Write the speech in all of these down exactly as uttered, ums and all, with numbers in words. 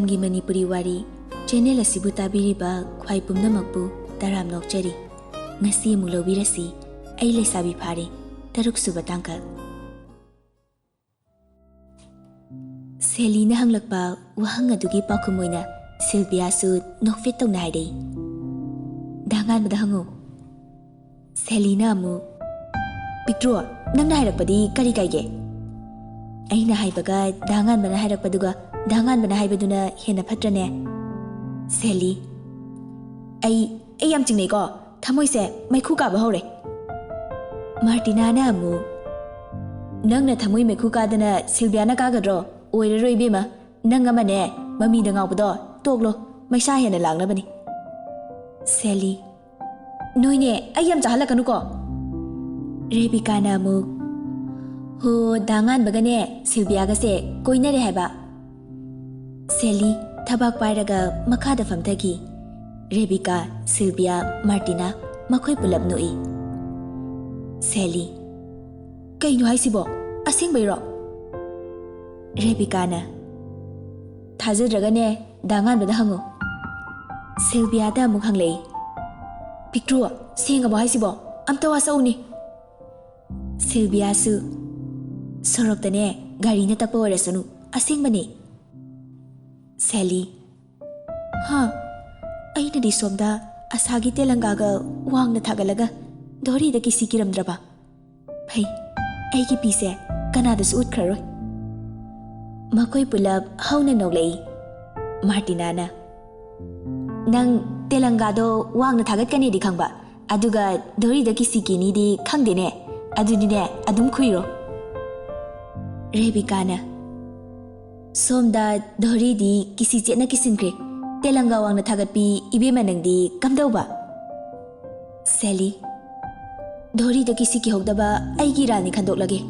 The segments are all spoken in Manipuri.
ꯒꯤ ꯃꯅꯤꯄꯨꯔꯤ ꯋꯥꯔꯤ ꯆꯦꯅꯦꯜ ꯑꯁꯤꯕꯨ ꯇꯥꯕꯤꯔꯤꯕ ꯈ꯭ꯋꯥꯏ ꯄꯨꯝꯅꯃꯛꯄꯨ ꯇꯔꯥꯝꯅ ꯑꯣꯛꯆꯔꯤ꯫ ꯉꯁꯤ ꯑꯃꯨꯛ ꯂꯧꯕꯤꯔꯁꯤ, ꯑꯩ ꯂꯩꯁꯥꯕꯤ ꯐꯥꯔꯦ, ꯇꯔꯨꯛ ꯁꯨꯕ ꯇꯥꯡꯀꯛ꯫ ꯁꯦꯂꯤꯅ ꯍꯪꯂꯛꯄ ꯋꯥꯍꯪ ꯑꯗꯨꯒꯤ ꯄꯥꯎꯈꯨꯝ ꯑꯣꯏꯅ ꯁꯤꯜꯚꯤꯌꯥꯁꯨ ꯅꯣꯛꯐꯦꯠ ꯇꯧꯅ ꯍꯥꯏꯔꯛꯏ, "ꯗꯥ ꯉꯥꯟꯕꯗ ꯍꯪꯉꯨ꯫" ꯁꯦꯂꯤꯅ ꯑꯃꯨꯛ, "ꯄꯤꯛꯇ꯭ꯔꯨ, ꯅꯪꯅ ꯍꯥꯏꯔꯛꯄꯗꯤ ꯀꯔꯤ ꯀꯥꯏꯒꯦ? ꯑꯩꯅ ꯍꯥꯏꯕꯒ ꯗꯥ ꯉꯥꯟꯕꯅ ꯍꯥꯏꯔꯛꯄꯗꯨꯒ ꯗꯥ ꯉꯥꯟꯕꯅ ꯍꯥꯏꯕꯗꯨꯅ ꯍꯦꯟꯅ ꯐꯠꯇ꯭ꯔꯅꯦ?" ꯁꯦꯂꯤ, "ꯑꯩ, ꯑꯩ ꯌꯥꯝ ꯆꯤꯡꯅꯩꯀꯣ, ꯊꯃꯣꯏꯁꯦ ꯃꯩꯈꯨ ꯀꯥꯕ ꯍꯧꯔꯦ꯫" ꯃꯥꯔꯇꯤꯅꯥꯅ ꯑꯃꯨꯛ, "ꯅꯪꯅ ꯊꯃꯣꯏ ꯃꯩꯈꯨ ꯀꯥꯗꯅ ꯁꯤꯜꯚꯤꯌꯥꯅ ꯀꯥꯒꯗ꯭ꯔꯣ? ꯑꯣꯏꯔꯔꯣꯏ ꯏꯕꯦꯝꯃ, ꯅꯪ ꯑꯃꯅꯦ ꯃꯃꯤꯗ ꯉꯥꯎꯕꯗꯣ ꯇꯣꯛꯂꯣ, ꯃꯩꯁꯥ ꯍꯦꯟꯅ ꯂꯥꯡꯅꯕꯅꯤ꯫" ꯁꯦꯂꯤ, "ꯅꯣꯏꯅꯦ, ꯑꯩ ꯌꯥꯝ ꯆꯥꯍꯜꯂꯛꯀꯅꯨꯀꯣ꯫" ꯔꯦꯕꯤꯀꯥꯅ ꯑꯃꯨꯛ, "ꯍꯣ, ꯗꯥ ꯉꯥꯟꯕꯒꯅꯦ ꯁꯤꯜꯚꯤꯌꯥꯒꯁꯦ ꯀꯣꯏꯅꯔꯦ ꯍꯥꯏꯕ꯫" ꯁꯦꯂꯤ ꯊꯕꯥꯛ ꯄꯥꯏꯔꯒ ꯃꯈꯥꯗ ꯐꯝꯊꯈꯤ꯫ ꯔꯦꯕꯤꯀꯥ, ꯁꯤꯜꯚꯤꯌꯥ, ꯃꯥꯔꯇꯤꯅꯥ ꯃꯈꯣꯏ ꯄꯨꯂꯞ ꯅꯣꯛꯏ꯫ ꯁꯦꯂꯤ, "ꯀꯩꯅꯣ ꯍꯥꯏꯁꯤꯕꯣ? ꯑꯁꯦꯡꯕꯩꯔꯣ?" ꯔꯦꯕꯤꯀꯥꯅ, "ꯊꯥꯖꯗ꯭ꯔꯒꯅꯦ ꯗꯥ ꯉꯥꯟꯕꯗ ꯍꯪꯉꯨ꯫" ꯁꯤꯜꯚꯤꯌꯥꯗ ꯑꯃꯨꯛ ꯍꯪꯂꯛꯏ, "ꯄꯤꯛꯇ꯭ꯔꯨ, ꯁꯦꯡꯉꯕꯣ ꯍꯥꯏꯁꯤꯕꯣ? ꯑꯝꯇ ꯋꯥꯁꯛꯎꯅꯦ꯫" ꯁꯤꯜꯚꯤꯌꯥꯁꯨ, "ꯁꯣꯔꯣꯛꯇꯅꯦ ꯒꯥꯔꯤꯅ ꯇꯛꯄ ꯑꯣꯏꯔꯁꯅꯨ, ꯑꯁꯦꯡꯕꯅꯦ꯫" ꯁꯦꯂꯤ, "ꯍꯥ, ꯑꯩꯅꯗꯤ ꯁꯣꯝꯗ ꯑꯁꯥꯒꯤ ꯇꯦꯂꯪꯒꯥꯒ ꯋꯥꯡꯅ ꯊꯥꯒꯠꯂꯒ ꯙꯣꯔꯤꯗ ꯀꯤꯁꯤ ꯀꯤꯔꯝꯗ꯭ꯔꯕ? ꯐꯩ, ꯑꯩꯒꯤ ꯄꯤꯁꯦ ꯀꯅꯥꯗꯁꯨ ꯎꯠꯈ꯭ꯔꯔꯣꯏ꯫" ꯃꯈꯣꯏ ꯄꯨꯂꯞ ꯍꯧꯅ ꯅꯣꯛꯂꯛꯏ꯫ ꯃꯥꯔꯇꯤꯅꯥꯅ, "ꯅꯪ ꯇꯦꯂꯪꯒꯥꯗꯣ ꯋꯥꯡꯅ ꯊꯥꯒꯠꯀꯅꯤꯗꯤ ꯈꯪꯕ, ꯑꯗꯨꯒ ꯙꯣꯔꯤꯗ ꯀꯤꯁꯤ ꯀꯤꯅꯤꯗꯤ ꯈꯪꯗꯦꯅꯦ꯫ ꯑꯗꯨꯗꯤꯅꯦ, ꯑꯗꯨꯝ ꯈꯨꯏꯔꯣ꯫" ꯔꯦꯕꯤꯀꯥꯅ, "ꯁꯣꯝꯗ ꯙꯣꯔꯤꯗꯤ ꯀꯤꯁꯤ ꯆꯦꯠꯅ ꯀꯤꯁꯤꯟꯈ꯭ꯔꯦ꯫ ꯇꯦꯂꯪꯒꯥ ꯋꯥꯡꯅ ꯊꯥꯒꯠꯄꯤ ꯏꯕꯦꯝꯃ ꯅꯪꯗꯤ ꯀꯝꯗꯧꯕ?" ꯁꯦꯂꯤ, "ꯙꯣꯔꯤꯗ ꯀꯤꯁꯤ ꯀꯤꯍꯧꯗꯕ ꯑꯩꯒꯤ ꯏꯔꯥꯜꯅꯤ ꯈꯟꯗꯣꯛꯂꯒꯦ꯫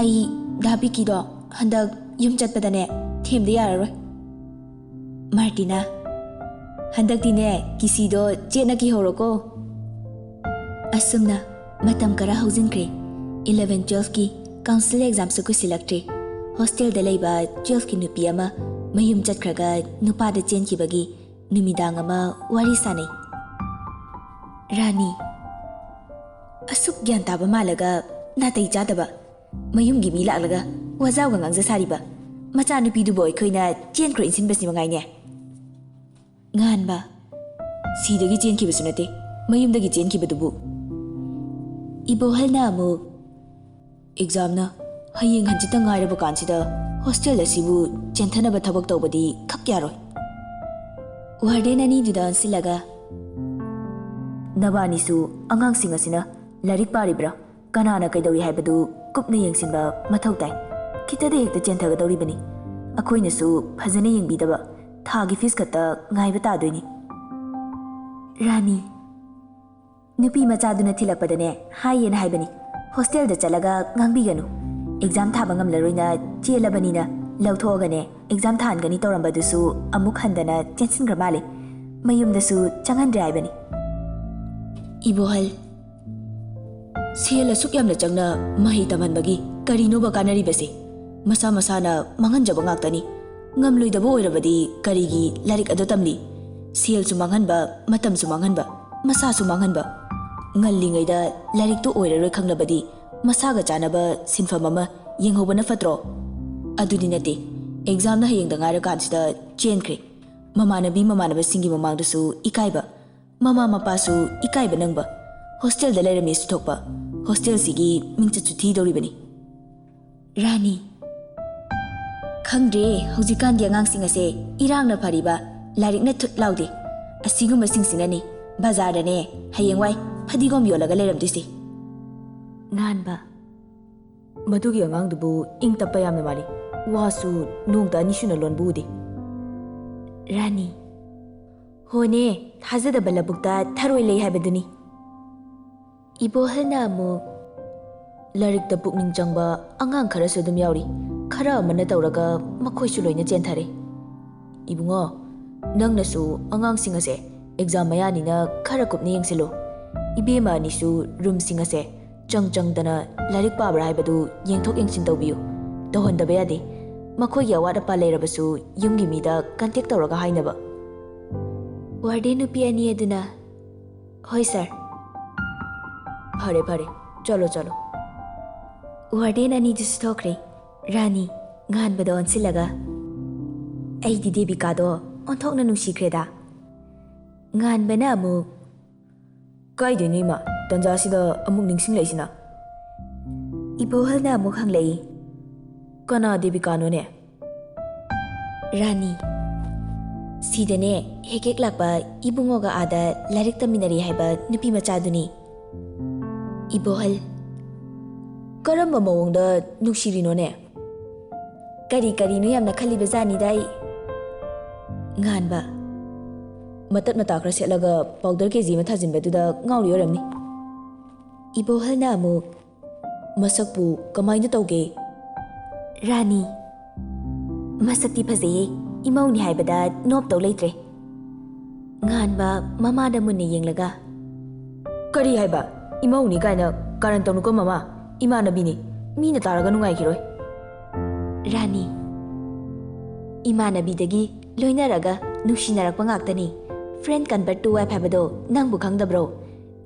ꯑꯩ ꯗꯥ ꯕꯤꯀꯤꯗꯣ ꯍꯟꯗꯛ ꯌꯨꯝ ꯆꯠꯄꯗꯅꯦ ꯊꯦꯝꯗ ꯌꯥꯔꯔꯣꯏ꯫" ꯃꯥꯔꯇꯤꯅꯥ, "ꯍꯟꯗꯛꯇꯤꯅꯦ ꯀꯤꯁꯤꯗꯣ ꯆꯦꯠꯅ ꯀꯤꯍꯧꯔꯣꯀꯣ꯫" ꯑꯁꯨꯝꯅ ꯃꯇꯝ ꯈꯔ ꯍꯧꯖꯤꯟꯈ꯭ꯔꯦ꯫ ꯏꯂꯚꯦꯟ ꯇꯨꯋꯦꯜꯐꯀꯤ ꯀꯥꯎꯟꯁꯤꯜ ꯑꯦꯛꯖꯥꯝꯁꯨ ꯀꯨꯏꯁꯤꯜꯂꯛꯇ꯭ꯔꯦ꯫ ꯍꯣꯁꯇꯦꯜꯗ ꯂꯩꯕ ꯇꯨꯋꯦꯜꯐꯀꯤ ꯅꯨꯄꯤ ꯑꯃ ꯃꯌꯨꯝ ꯆꯠꯈ꯭ꯔꯒ ꯅꯨꯄꯥꯗ ꯆꯦꯟꯈꯤꯕꯒꯤ ꯅꯨꯃꯤꯗꯥꯡ ꯑꯃ ꯋꯥꯔꯤ ꯁꯥꯅꯩ꯫ ꯔꯥꯅꯤ, ꯑꯁꯨꯛ ꯒ꯭ꯌꯥꯟ ꯇꯥꯕ ꯃꯥꯜꯂꯒ ꯅꯥꯇꯩ ꯆꯥꯗꯕ, ꯃꯌꯨꯝꯒꯤ ꯃꯤ ꯂꯥꯛꯂꯒ ꯋꯥꯖꯥꯎꯒ ꯉꯥꯡꯖ ꯁꯥꯔꯤꯕ ꯃꯆꯥꯅꯨꯄꯤꯗꯨꯕꯨ ꯑꯩꯈꯣꯏꯅ ꯆꯦꯟꯈ꯭ꯔꯣ ꯏꯟꯁꯤꯟꯕꯁꯤ ꯃꯉꯥꯏꯅꯦ꯫ ꯉꯥꯟꯕ, ꯁꯤꯗꯒꯤ ꯆꯦꯟꯈꯤꯕꯁꯨ ꯅꯠꯇꯦ, ꯃꯌꯨꯝꯗꯒꯤ ꯆꯦꯟꯈꯤꯕꯗꯨꯕꯨ꯫ ꯏꯕꯣꯍꯜꯅ ꯑꯃꯨꯛ, ꯑꯦꯛꯖꯥꯝꯅ ꯍꯌꯦꯡ ꯍꯟꯆꯤꯠꯇ ꯉꯥꯏꯔꯕ ꯀꯥꯟꯁꯤꯗ ꯍꯣꯁꯇꯦꯜ ꯑꯁꯤꯕꯨ ꯆꯦꯟꯊꯅꯕ ꯊꯕꯛ ꯇꯧꯕꯗꯤ ꯈꯛ ꯌꯥꯔꯣꯏ꯫ ꯋꯥꯔꯗꯦꯟ ꯑꯅꯤꯗꯨꯗ ꯑꯣꯟꯁꯤꯜꯂꯒ, ꯅꯕꯥꯅꯤꯁꯨ ꯑꯉꯥꯡꯁꯤꯡ ꯑꯁꯤꯅ ꯂꯥꯏꯔꯤꯛ ꯄꯥꯔꯤꯕ꯭ꯔꯥ, ꯀꯅꯥꯅ ꯀꯩꯗꯧꯔꯤ ꯍꯥꯏꯕꯗꯨ ꯀꯨꯞꯅ ꯌꯦꯡꯁꯤꯟꯕ ꯃꯊꯧ ꯇꯥꯏ꯫ ꯈꯤꯇꯗ ꯍꯦꯛꯇ ꯆꯦꯟꯊꯒꯗꯧꯔꯤꯕꯅꯤ꯫ ꯑꯩꯈꯣꯏꯅꯁꯨ ꯐꯖꯅ ꯌꯦꯡꯕꯤꯗꯕ ꯊꯥꯒꯤ ꯐꯤꯁ ꯈꯛꯇ ꯉꯥꯏꯕ ꯇꯥꯗꯣꯏꯅꯤ꯫ ꯔꯥꯅꯤ, ꯅꯨꯄꯤ ꯃꯆꯥꯗꯨꯅ ꯊꯤꯜꯂꯛꯄꯗꯅꯦ ꯍꯥꯏꯌꯦꯅ ꯍꯥꯏꯕꯅꯤ, ꯍꯣꯁꯇꯦꯜꯗ ꯆꯠꯂꯒ ꯉꯥꯡꯕꯤꯒꯅꯨ꯫ ꯑꯦꯛꯖꯥꯝ ꯊꯥꯕ ꯉꯝꯂꯔꯣꯏꯅ ꯆꯦꯜꯂꯕꯅꯤꯅ ꯂꯧꯊꯣꯛꯑꯒꯅꯦ ꯑꯦꯛꯖꯥꯝ ꯊꯥꯍꯟꯒꯅꯤ ꯇꯧꯔꯝꯕꯗꯨꯁꯨ ꯑꯃꯨꯛ ꯍꯟꯗꯅ ꯆꯦꯟꯁꯤꯟꯈ꯭ꯔ ꯃꯥꯜꯂꯦ꯫ ꯃꯌꯨꯝꯗꯁꯨ ꯆꯪꯍꯟꯗ꯭ꯔꯦ ꯍꯥꯏꯕꯅꯤ꯫ ꯏꯕꯣꯍꯜ, ꯁꯦꯜ ꯑꯁꯨꯛ ꯌꯥꯝꯅ ꯆꯪꯅ ꯃꯍꯩ ꯇꯝꯍꯟꯕꯒꯤ ꯀꯔꯤꯅꯣꯕ ꯀꯥꯟꯅꯔꯤꯕꯁꯦ? ꯃꯁꯥ ꯃꯁꯥꯅ ꯃꯥꯡꯍꯟꯖꯕ ꯉꯥꯛꯇꯅꯤ꯫ ꯉꯝꯂꯣꯏꯗꯕ ꯑꯣꯏꯔꯕꯗꯤ ꯀꯔꯤꯒꯤ ꯂꯥꯏꯔꯤꯛ ꯑꯗꯣ ꯇꯝꯂꯤ? ꯁꯦꯜꯁꯨ ꯃꯥꯡꯍꯟꯕ, ꯃꯇꯝꯁꯨ ꯃꯥꯡꯍꯟꯕ, ꯃꯁꯥꯁꯨ ꯃꯥꯡꯍꯟꯕ꯫ ꯉꯜꯂꯤꯉꯩꯗ ꯂꯥꯏꯔꯤꯛꯇꯨ ꯑꯣꯏꯔꯔꯣꯏ ꯈꯪꯂꯕꯗꯤ ꯃꯁꯥꯒ ꯆꯥꯅꯕ ꯁꯤꯟꯐꯝ ꯑꯃ ꯌꯦꯡꯍꯧꯕꯅ ꯐꯠꯇ꯭ꯔꯣ? ꯑꯗꯨꯗꯤ ꯅꯠꯇꯦ, ꯑꯦꯛꯖꯥꯝꯅ ꯍꯌꯦꯡꯗ ꯉꯥꯏꯔꯀꯥꯟꯁꯤꯗ ꯆꯦꯟꯈ꯭ꯔꯦ꯫ ꯃꯃꯥꯟꯅꯕꯤ ꯃꯃꯥꯟꯅꯕꯁꯤꯡꯒꯤ ꯃꯃꯥꯡꯗꯁꯨ ꯏꯀꯥꯏꯕ, ꯃꯃꯥ ꯃꯄꯥꯁꯨ ꯏꯀꯥꯏꯕ ꯅꯪꯕ, ꯍꯣꯁꯇꯦꯜꯗ ꯂꯩꯔꯝꯃꯤꯁꯨ ꯊꯣꯛꯄ, ꯍꯣꯁꯇꯦꯜꯁꯤꯒꯤ ꯃꯤꯡꯆꯠꯁꯨ ꯊꯤꯗꯧꯔꯤꯕꯅꯤ꯫ ꯔꯥꯅꯤ, ꯈꯪꯗ꯭ꯔꯦ, ꯍꯧꯖꯤꯛꯀꯥꯟꯒꯤ ꯑꯉꯥꯡꯁꯤꯡ ꯑꯁꯦ ꯏꯔꯥꯡꯅ ꯐꯔꯤꯕ, ꯂꯥꯏꯔꯤꯛꯅ ꯊꯨꯠ ꯂꯥꯎꯗꯦ꯫ ꯑꯁꯤꯒꯨꯝꯕꯁꯤꯡꯁꯤꯅꯅꯤ ꯕꯖꯥꯔꯗꯅꯦ ꯍꯌꯦꯡꯋꯥꯏ ꯐꯗꯤꯒꯣꯝ ꯌꯣꯜꯂꯒ ꯂꯩꯔꯝꯗꯣꯏꯁꯦ꯫ ꯉꯥꯟꯕ, ꯃꯗꯨꯒꯤ ꯑꯉꯥꯡꯗꯨꯕꯨ ꯏꯪ ꯇꯞꯄ ꯌꯥꯝꯅ ꯃꯥꯜꯂꯤ꯫ ꯋꯥꯁꯨ ꯅꯣꯡꯇ ꯑꯅꯤꯁꯨꯅ ꯂꯣꯟꯕ ꯎꯗꯦ꯫ ꯔꯥꯅꯤ, ꯍꯣꯅꯦ, ꯊꯥꯖꯗꯕ ꯂꯧꯕꯨꯛꯇ ꯊꯔꯣꯏ ꯂꯩ ꯍꯥꯏꯕꯗꯨꯅꯤ꯫ ꯏꯕꯣꯍꯜꯅ ꯑꯃꯨꯛ, ꯂꯥꯏꯔꯤꯛꯇ ꯄꯨꯛꯅꯤꯡ ꯆꯪꯕ ꯑꯉꯥꯡ ꯈꯔꯁꯨ ꯑꯗꯨꯝ ꯌꯥꯎꯔꯤ꯫ ꯈꯔ ꯑꯃꯅ ꯇꯧꯔꯒ ꯃꯈꯣꯏꯁꯨ ꯂꯣꯏꯅ ꯆꯦꯟꯊꯔꯦ꯫ ꯏꯕꯨꯡꯉꯣ, ꯅꯪꯅꯁꯨ ꯑꯉꯥꯡꯁꯤꯡ ꯑꯁꯦ ꯑꯦꯛꯖꯥꯝ ꯃꯌꯥꯅꯤꯅ ꯈꯔ ꯀꯨꯞꯅ ꯌꯦꯡꯁꯤꯜꯂꯨ꯫ ꯏꯕꯦꯝꯃ ꯑꯅꯤꯁꯨ ꯔꯨꯝꯁꯤꯡ ꯑꯁꯦ ꯆꯪ ꯆꯪꯗꯅ ꯂꯥꯏꯔꯤꯛ ꯄꯥꯕ꯭ꯔꯥ ꯍꯥꯏꯕꯗꯨ ꯌꯦꯡꯊꯣꯛ ꯌꯦꯡꯁꯤꯟ ꯇꯧꯕꯤꯌꯨ꯫ ꯇꯧꯍꯟꯗꯕ ꯌꯥꯗꯦ꯫ ꯃꯈꯣꯏꯒꯤ ꯑꯋꯥꯠ ꯑꯄꯥ ꯂꯩꯔꯕꯁꯨ ꯌꯨꯝꯒꯤ ꯃꯤꯗ ꯀꯟꯇꯦꯛ ꯇꯧꯔꯒ ꯍꯥꯏꯅꯕ꯫ ꯋꯥꯔꯗꯦꯟ ꯅꯨꯄꯤ ꯑꯅꯤ ꯑꯗꯨꯅ, "ꯍꯣꯏ ꯁꯥꯔ꯫" "ꯐꯔꯦ ꯐꯔꯦ, ꯆꯠꯂꯣ ꯆꯠꯂꯣ꯫" ꯋꯥꯔꯗꯦꯟ ꯑꯅꯤꯗꯨꯁꯨ ꯊꯣꯛꯈ꯭ꯔꯦ꯫ ꯔꯥꯅꯤ, ꯉꯥꯟꯕꯗ ꯑꯣꯟꯁꯤꯜꯂꯒ, "ꯑꯩꯗꯤ ꯗꯦꯕꯤꯀꯥꯗꯣ ꯑꯣꯟꯊꯣꯛꯅ ꯅꯨꯡꯁꯤꯈ꯭ꯔꯦꯗ꯫" ꯉꯥꯟꯕꯅ ꯑꯃꯨꯛ, "ꯀꯥꯏꯗꯩꯅꯣ ꯏꯃꯥ, ꯇꯟꯖꯥꯁꯤꯗ ꯑꯃꯨꯛ ꯅꯤꯡꯁꯤꯡꯂꯛꯏꯁꯤꯅ?" ꯏꯕꯣꯍꯜꯅ ꯑꯃꯨꯛ ꯍꯪꯂꯛꯏ, "ꯀꯅꯥ ꯗꯦꯕꯤꯀꯥꯅꯣꯅꯦ?" ꯔꯥꯅꯤ, "ꯁꯤꯗꯅꯦ ꯍꯦꯛ ꯍꯦꯛ ꯂꯥꯛꯄ ꯏꯕꯨꯡꯉꯣꯒ ꯑꯥꯗ ꯂꯥꯏꯔꯤꯛ ꯇꯝꯃꯤꯟꯅꯔꯤ ꯍꯥꯏꯕ ꯅꯨꯄꯤ ꯃꯆꯥꯗꯨꯅꯤ꯫" ꯏꯕꯣꯍꯜ, "ꯀꯔꯝꯕ ꯃꯑꯣꯡꯗ ꯅꯨꯡꯁꯤꯔꯤꯅꯣꯅꯦ?" "ꯀꯔꯤ ꯀꯔꯤꯅꯣ ꯌꯥꯝꯅ ꯈꯜꯂꯤꯕ ꯖꯥꯠꯅꯤꯗ ꯑꯩ꯫" ꯉꯥꯟꯕ, "ꯃꯇꯠ ꯃꯇꯥ ꯈꯔ ꯁꯦꯠꯂꯒ ꯄꯥꯎꯗꯔ ꯀꯦ ꯖꯤ ꯑꯃ ꯊꯥꯖꯤꯟꯕꯗꯨꯗ ꯉꯥꯎꯔꯤ ꯑꯣꯏꯔꯝꯅꯤ꯫" ꯏꯕꯣꯍꯜꯅ ꯑꯃꯨꯛ, "ꯃꯁꯛꯄꯨ ꯀꯃꯥꯏꯅ ꯇꯧꯒꯦ?" ꯔꯥꯅꯤ, "ꯃꯁꯛꯇꯤ ꯐꯖꯩꯌꯦ, ꯏꯃꯧꯅꯤ ꯍꯥꯏꯕꯗ ꯅꯣꯞꯇꯧ ꯂꯩꯇ꯭ꯔꯦ꯫" ꯉꯥꯟꯕ, ꯃꯃꯥꯗ ꯃꯨꯟꯅ ꯌꯦꯡꯂꯒ, "ꯀꯔꯤ ꯍꯥꯏꯕ? ꯏꯃꯧꯅꯤ ꯀꯥꯏꯅ ꯀꯥꯔꯟ ꯇꯧꯅꯨꯀꯣ ꯃꯃꯥ, ꯏꯃꯥꯟꯅꯕꯤꯅꯤ, ꯃꯤꯅ ꯇꯥꯔꯒ ꯅꯨꯡꯉꯥꯏꯈꯤꯔꯣꯏ꯫" ꯔꯥꯅꯤ, "ꯏꯃꯥꯟꯅꯕꯤꯗꯒꯤ ꯂꯣꯏꯅꯔꯒ ꯅꯨꯡꯁꯤꯅꯔꯛꯄ ꯉꯥꯛꯇꯅꯤ, friend convert to wife ꯍꯥꯏꯕꯗꯣ ꯅꯪꯕꯨ ꯈꯪꯗꯕ꯭ꯔꯣ?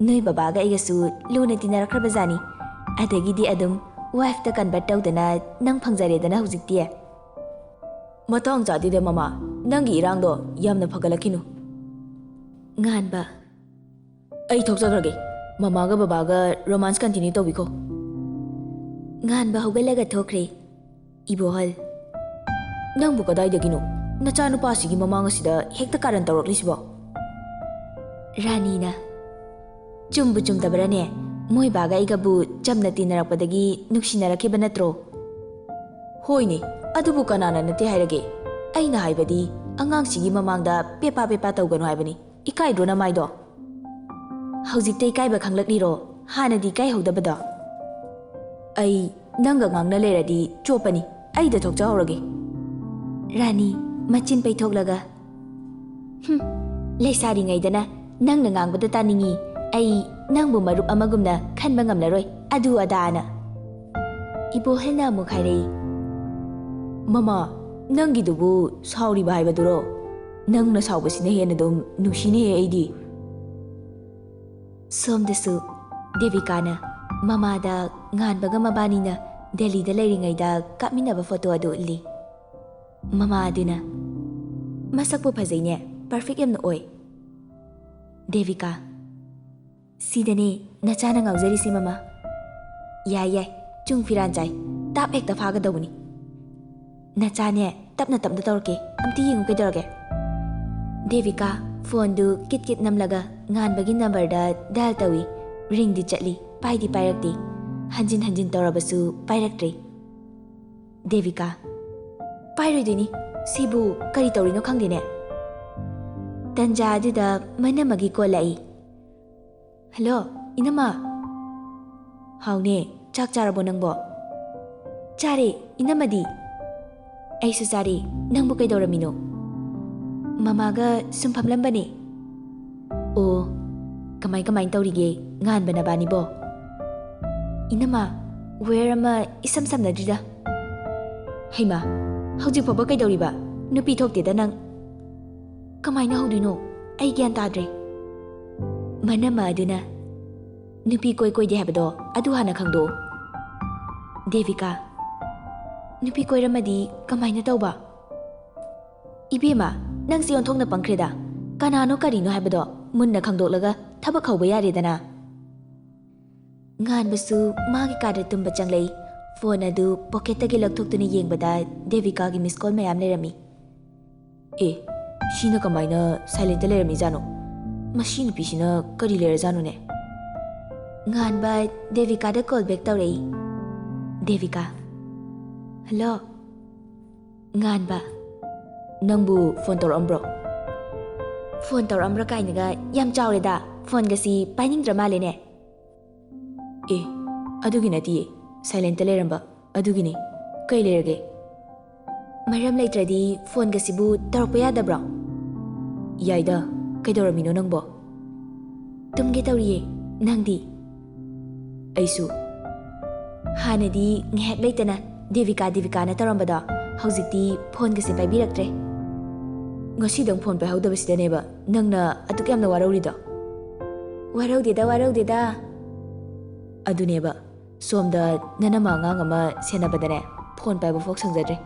ꯅꯣꯏ ꯕꯕꯥꯒ ꯑꯩꯒꯁꯨ ꯂꯨꯅ ꯇꯤꯟꯅꯔꯛꯈ꯭ꯔꯕ ꯖꯥꯠꯅꯤ, ꯑꯗꯒꯤꯗꯤ ꯑꯗꯨꯝ wife ꯇ convert ꯇꯧꯗꯅ ꯅꯪ ꯐꯪꯖꯔꯦꯗꯅ ꯍꯧꯖꯤꯛꯇꯤ꯫ ꯃꯇꯥꯡ ꯆꯥꯗꯦꯗ ꯃꯃꯥ, ꯅꯪꯒꯤ ꯏꯔꯥꯡꯗꯣ ꯌꯥꯝꯅ ꯐꯒꯠꯂꯛꯈꯤꯅꯨ꯫" ꯉꯥꯟꯕ, "ꯑꯩ ꯊꯣꯛꯆꯈ꯭ꯔꯒꯦ꯫ ꯃꯃꯥꯒ ꯕꯕꯥꯒ romance continue ꯇꯧꯕꯤꯈꯣ꯫" ꯉꯥꯟꯕ ꯍꯧꯒꯠꯂꯒ ꯊꯣꯛꯈ꯭ꯔꯦ꯫ ꯏꯕꯣꯍꯜ, "ꯅꯪꯕꯨ ꯀꯗꯥꯏꯗꯒꯤꯅꯣ ꯅꯆꯥꯅꯨꯄꯥꯁꯤꯒꯤ ꯃꯃꯥꯡ ꯑꯁꯤꯗ ꯍꯦꯛꯇ ꯀꯥꯔꯟ ꯇꯧꯔꯛꯂꯤꯁꯤꯕꯣ?" ꯔꯥꯅꯤꯅ, "ꯆꯨꯝꯕꯨ ꯆꯨꯝꯗꯕ꯭ꯔꯥꯅꯦ? ꯃꯣꯏ ꯕꯥꯒ ꯑꯩꯒꯕꯨ ꯆꯝꯅ ꯇꯤꯟꯅꯔꯛꯄꯗꯒꯤ ꯅꯨꯡꯁꯤꯅꯔꯛꯈꯤꯕ ꯅꯠꯇ꯭ꯔꯣ?" "ꯍꯣꯏꯅꯦ, ꯑꯗꯨꯕꯨ ꯀꯅꯥꯅ ꯅꯠꯇꯦ ꯍꯥꯏꯔꯒꯦ? ꯑꯩꯅ ꯍꯥꯏꯕꯗꯤ ꯑꯉꯥꯡꯁꯤꯒꯤ ꯃꯃꯥꯡꯗ ꯄꯦꯄꯥ ꯄꯦꯄꯥ ꯇꯧꯒꯅꯨ ꯍꯥꯏꯕꯅꯤ꯫ ꯏꯀꯥꯏꯗ꯭ꯔꯣ ꯅꯃꯥꯏꯗꯣ?" "ꯍꯧꯖꯤꯛꯇ ꯏꯀꯥꯏꯕ ꯈꯪꯂꯛꯂꯤꯔꯣ? ꯍꯥꯟꯅꯗꯤ ꯏꯀꯥꯏꯍꯧꯗꯕꯗꯣ?" "ꯑꯩ ꯅꯪꯒ ꯉꯥꯡꯅ ꯂꯩꯔꯗꯤ ꯆꯣꯞꯄꯅꯤ꯫ ꯑꯩꯗ ꯊꯣꯛꯆꯍꯧꯔꯒꯦ꯫" ꯔꯥꯅꯤ, ꯃꯆꯤꯟ ꯄꯩꯊꯣꯛꯂꯒ, "ꯍꯨꯝ, ꯂꯩꯁꯥꯔꯤꯉꯩꯗꯅ ꯅꯪꯅ ꯉꯥꯡꯕꯗ ꯇꯥꯅꯤꯡꯉꯤ꯫ ꯑꯩ ꯅꯪꯕꯨ ꯃꯔꯨꯞ ꯑꯃꯒꯨꯝꯅ ꯈꯟꯕ ꯉꯝꯂꯔꯣꯏ, ꯑꯗꯨ ꯑꯗꯥꯅ꯫" ꯏꯕꯣꯍꯜꯅ ꯑꯃꯨꯛ ꯍꯥꯏꯔꯛꯏ, ꯃꯃꯥ, ꯅꯪꯒꯤꯗꯨꯕꯨ ꯁꯥꯎꯔꯤꯕ ꯍꯥꯏꯕꯗꯨꯔꯣ? ꯅꯪꯅ ꯁꯥꯎꯕꯁꯤꯅ ꯍꯦꯟꯅ ꯑꯗꯨꯝ ꯅꯨꯡꯁꯤꯅꯦꯍꯦ ꯑꯩꯗꯤ꯫ ꯁꯣꯝꯗꯁꯨ ꯗꯦꯕꯤꯀꯥꯅ ꯃꯃꯥꯗ ꯉꯥꯟꯕꯒ ꯃꯕꯥꯅꯤꯅ ꯗꯦꯜꯂꯤꯗ ꯂꯩꯔꯤꯉꯩꯗ ꯀꯥꯞꯃꯤꯟꯅꯕ ꯐꯣꯇꯣ ꯑꯗꯨ ꯎꯠꯂꯤ꯫ ꯃꯃꯥ ꯑꯗꯨꯅ, "ꯃꯁꯛꯄꯨ ꯐꯖꯩꯅꯦ, ꯄꯔꯐꯦꯛ ꯌꯥꯝꯅ ꯑꯣꯏ꯫" ꯗꯦꯕꯤꯀꯥ, "ꯁꯤꯗꯅꯦ ꯅꯆꯥꯅ ꯉꯥꯎꯖꯔꯤꯁꯤ ꯃꯃꯥ꯫ ꯌꯥꯏ ꯌꯥꯏ, ꯆꯨꯡ ꯐꯤꯔꯥꯟ ꯆꯥꯏ, ꯇꯥꯞ ꯍꯦꯛꯇ ꯐꯥꯒꯗꯧꯕꯅꯤ꯫ ꯅꯆꯥꯅꯦ, ꯇꯞꯅ ꯇꯞꯅ ꯇꯧꯔꯛꯀꯦ, ꯑꯝꯇ ꯌꯦꯡꯉꯨ ꯀꯩꯗꯧꯔꯒꯦ?" ꯗꯦꯕꯤꯀꯥ ꯐꯣꯟꯗꯨ ꯀꯤꯠ ꯀꯤꯠ ꯅꯝꯂꯒ ꯉꯥꯟꯕꯒꯤ ꯅꯝꯕꯔꯗ ꯗꯥꯏꯜ ꯇꯧꯏ꯫ ꯔꯤꯡꯗꯤ ꯆꯠꯂꯤ, ꯄꯥꯏꯗꯤ ꯄꯥꯏꯔꯛꯇꯦ꯫ ꯍꯟꯖꯤꯟ ꯍꯟꯖꯤꯟ ꯇꯧꯔꯕꯁꯨ ꯄꯥꯏꯔꯛꯇ꯭ꯔꯦ꯫ ꯗꯦꯕꯤꯀꯥ, "ꯄꯥꯏꯔꯣꯏꯗꯣꯏꯅꯤ, ꯁꯤꯕꯨ ꯀꯔꯤ ꯇꯧꯔꯤꯅꯣ ꯈꯪꯗꯦꯅꯦ꯫" ꯇꯟꯖꯥ ꯑꯗꯨꯗ ꯃꯅꯝꯃꯒꯤ ꯀꯣꯜ ꯂꯥꯛꯏ꯫ "ꯍꯜꯂꯣ, ꯏꯅꯝꯃ꯫" "ꯍꯥꯎꯅꯦ, ꯆꯥꯛ ꯆꯥꯔꯕꯣ ꯅꯪꯕꯣ?" "ꯆꯥꯔꯦ, ꯏꯅꯝꯃꯗꯤ?" "ꯑꯩꯁꯨ ꯆꯥꯔꯦ꯫ ꯅꯪꯕꯨ ꯀꯩꯗꯧꯔꯝꯃꯤꯅꯣ?" "ꯃꯃꯥꯒ ꯁꯨꯝ ꯐꯝꯂꯝꯕꯅꯦ꯫" "ꯑꯣ, ꯀꯃꯥꯏ ꯀꯃꯥꯏ ꯇꯧꯔꯤꯒꯦ ꯉꯥꯟꯕ ꯅꯕꯥꯅꯤꯕꯣ?" "ꯏꯅꯝꯃ, ꯋꯦꯌꯔ ꯑꯃ ꯏꯁꯝ ꯁꯝꯅꯗ꯭ꯔꯤꯗ꯫" "ꯍꯩꯃꯥ, ꯍꯧꯖꯤꯛ ꯐꯥꯎꯕ ꯀꯩꯗꯧꯔꯤꯕ? ꯅꯨꯄꯤ ꯊꯣꯛꯇꯦꯗ ꯅꯪ꯫" "ꯀꯃꯥꯏꯅ ꯍꯧꯗꯣꯏꯅꯣ? ꯑꯩ ꯒ꯭ꯌꯥꯟ ꯇꯥꯗ꯭ꯔꯦ꯫" ꯃꯅꯝꯃ ꯑꯗꯨꯅ, "ꯅꯨꯄꯤ ꯀꯣꯏ ꯀꯣꯏꯗꯦ ꯍꯥꯏꯕꯗꯣ ꯑꯗꯨ ꯍꯥꯟꯅ ꯈꯪꯗꯣꯛꯑꯣ꯫" ꯗꯦꯕꯤꯀꯥ, "ꯅꯨꯄꯤ ꯀꯣꯏꯔꯝꯃꯗꯤ ꯀꯃꯥꯏꯅ ꯇꯧꯕ?" "ꯏꯕꯦꯝꯃ, ꯅꯪꯁꯤ ꯑꯣꯟꯊꯣꯛꯅ ꯄꯪꯈ꯭ꯔꯦꯗ꯫ ꯀꯅꯥꯅꯣ ꯀꯔꯤꯅꯣ ꯍꯥꯏꯕꯗꯣ ꯃꯨꯟꯅ ꯈꯪꯗꯣꯛꯂꯒ ꯊꯕꯛ ꯍꯧꯕ ꯌꯥꯔꯦꯗꯅ꯫" ꯉꯥꯟꯕꯁꯨ ꯃꯥꯒꯤ ꯀꯥꯗ ꯇꯨꯝꯕ ꯆꯪꯂꯛꯏ꯫ ꯐꯣꯟ ꯑꯗꯨ ꯄꯣꯀꯦꯠꯇꯒꯤ ꯂꯧꯊꯣꯛꯇꯨꯅ ꯌꯦꯡꯕꯗ ꯗꯦꯕꯤꯀꯥꯒꯤ ꯃꯤꯁ ꯀꯣꯜ ꯃꯌꯥꯝ ꯂꯩꯔꯝꯃꯤ꯫ "ꯑꯦ, ꯁꯤꯅ ꯀꯃꯥꯏꯅ ꯁꯥꯏꯂꯦꯟꯇ ꯂꯩꯔꯝꯃꯤꯖꯥꯠꯅꯣ? ꯃꯁꯤ ꯅꯨꯄꯤꯁꯤꯅ ꯀꯔꯤ ꯂꯩꯔꯖꯥꯠꯅꯣꯅꯦ?" ꯉꯥꯟꯕ ꯗꯦꯕꯤꯀꯥꯗ ꯀꯣꯜ ꯕꯦꯛ ꯇꯧꯔꯛꯏ꯫ ꯗꯦꯕꯤꯀꯥ, "ꯍꯜꯂꯣ꯫" ꯉꯥꯟꯕ, "ꯅꯪꯕꯨ ꯐꯣꯟ ꯇꯧꯔꯛꯑꯝꯕ꯭ꯔꯣ?" "ꯐꯣꯟ ꯇꯧꯔꯛꯑꯝꯕ꯭ꯔꯥ ꯀꯥꯏꯅꯒ ꯌꯥꯝ ꯆꯥꯎꯔꯦꯗ, ꯐꯣꯟꯒꯁꯤ ꯄꯥꯏꯅꯤꯡꯗ꯭ꯔ ꯃꯥꯜꯂꯦꯅꯦ꯫" "ꯑꯦ, ꯑꯗꯨꯒꯤ ꯅꯠꯇꯤꯌꯦ, ꯁꯥꯏꯂꯦꯟꯇ ꯂꯩꯔꯝꯕ, ꯑꯗꯨꯒꯤꯅꯦ꯫ ꯀꯩ ꯂꯩꯔꯒꯦ?" "ꯃꯔꯝ ꯂꯩꯇ꯭ꯔꯗꯤ ꯐꯣꯟꯒꯁꯤꯕꯨ ꯇꯧꯔꯛꯄ ꯌꯥꯗꯕ꯭ꯔꯣ?" "ꯌꯥꯏꯗ, ꯀꯩꯗꯧꯔꯝꯃꯤꯅꯣ ꯅꯪꯕꯣ?" "ꯇꯨꯝꯒꯦ ꯇꯧꯔꯤꯌꯦ, ꯅꯪꯗꯤ?" "ꯑꯩꯁꯨ꯫" ꯍꯥꯟꯅꯗꯤ ꯉꯥꯏꯍꯥꯛ ꯂꯩꯇꯅ ꯗꯦꯕꯤꯀꯥ, ꯗꯦꯕꯤꯀꯥꯅ ꯇꯧꯔꯝꯕꯗꯣ ꯍꯧꯖꯤꯛꯇꯤ ꯐꯣꯟꯒꯁꯦ ꯄꯥꯏꯕꯤꯔꯛꯇ꯭ꯔꯦ꯫ ꯉꯁꯤꯗꯪ ꯐꯣꯟ ꯄꯥꯏꯍꯧꯗꯕꯁꯤꯗꯅꯦꯕ ꯅꯪꯅ ꯑꯗꯨꯛ ꯌꯥꯝꯅ ꯋꯥꯔꯧꯔꯤꯗꯣ꯫ ꯋꯥꯔꯧꯗꯦꯗ, ꯋꯥꯔꯧꯗꯦꯗ꯫ ꯑꯗꯨꯅꯦꯕ, ꯁꯣꯝꯗ ꯅꯅꯝꯃ ꯑꯉꯥꯡ ꯑꯃ ꯁꯦꯟꯅꯕꯗꯅꯦ ꯐꯣꯟ ꯄꯥꯏꯕ ꯐꯥꯎ ꯁꯪꯖꯗ꯭ꯔꯦ꯫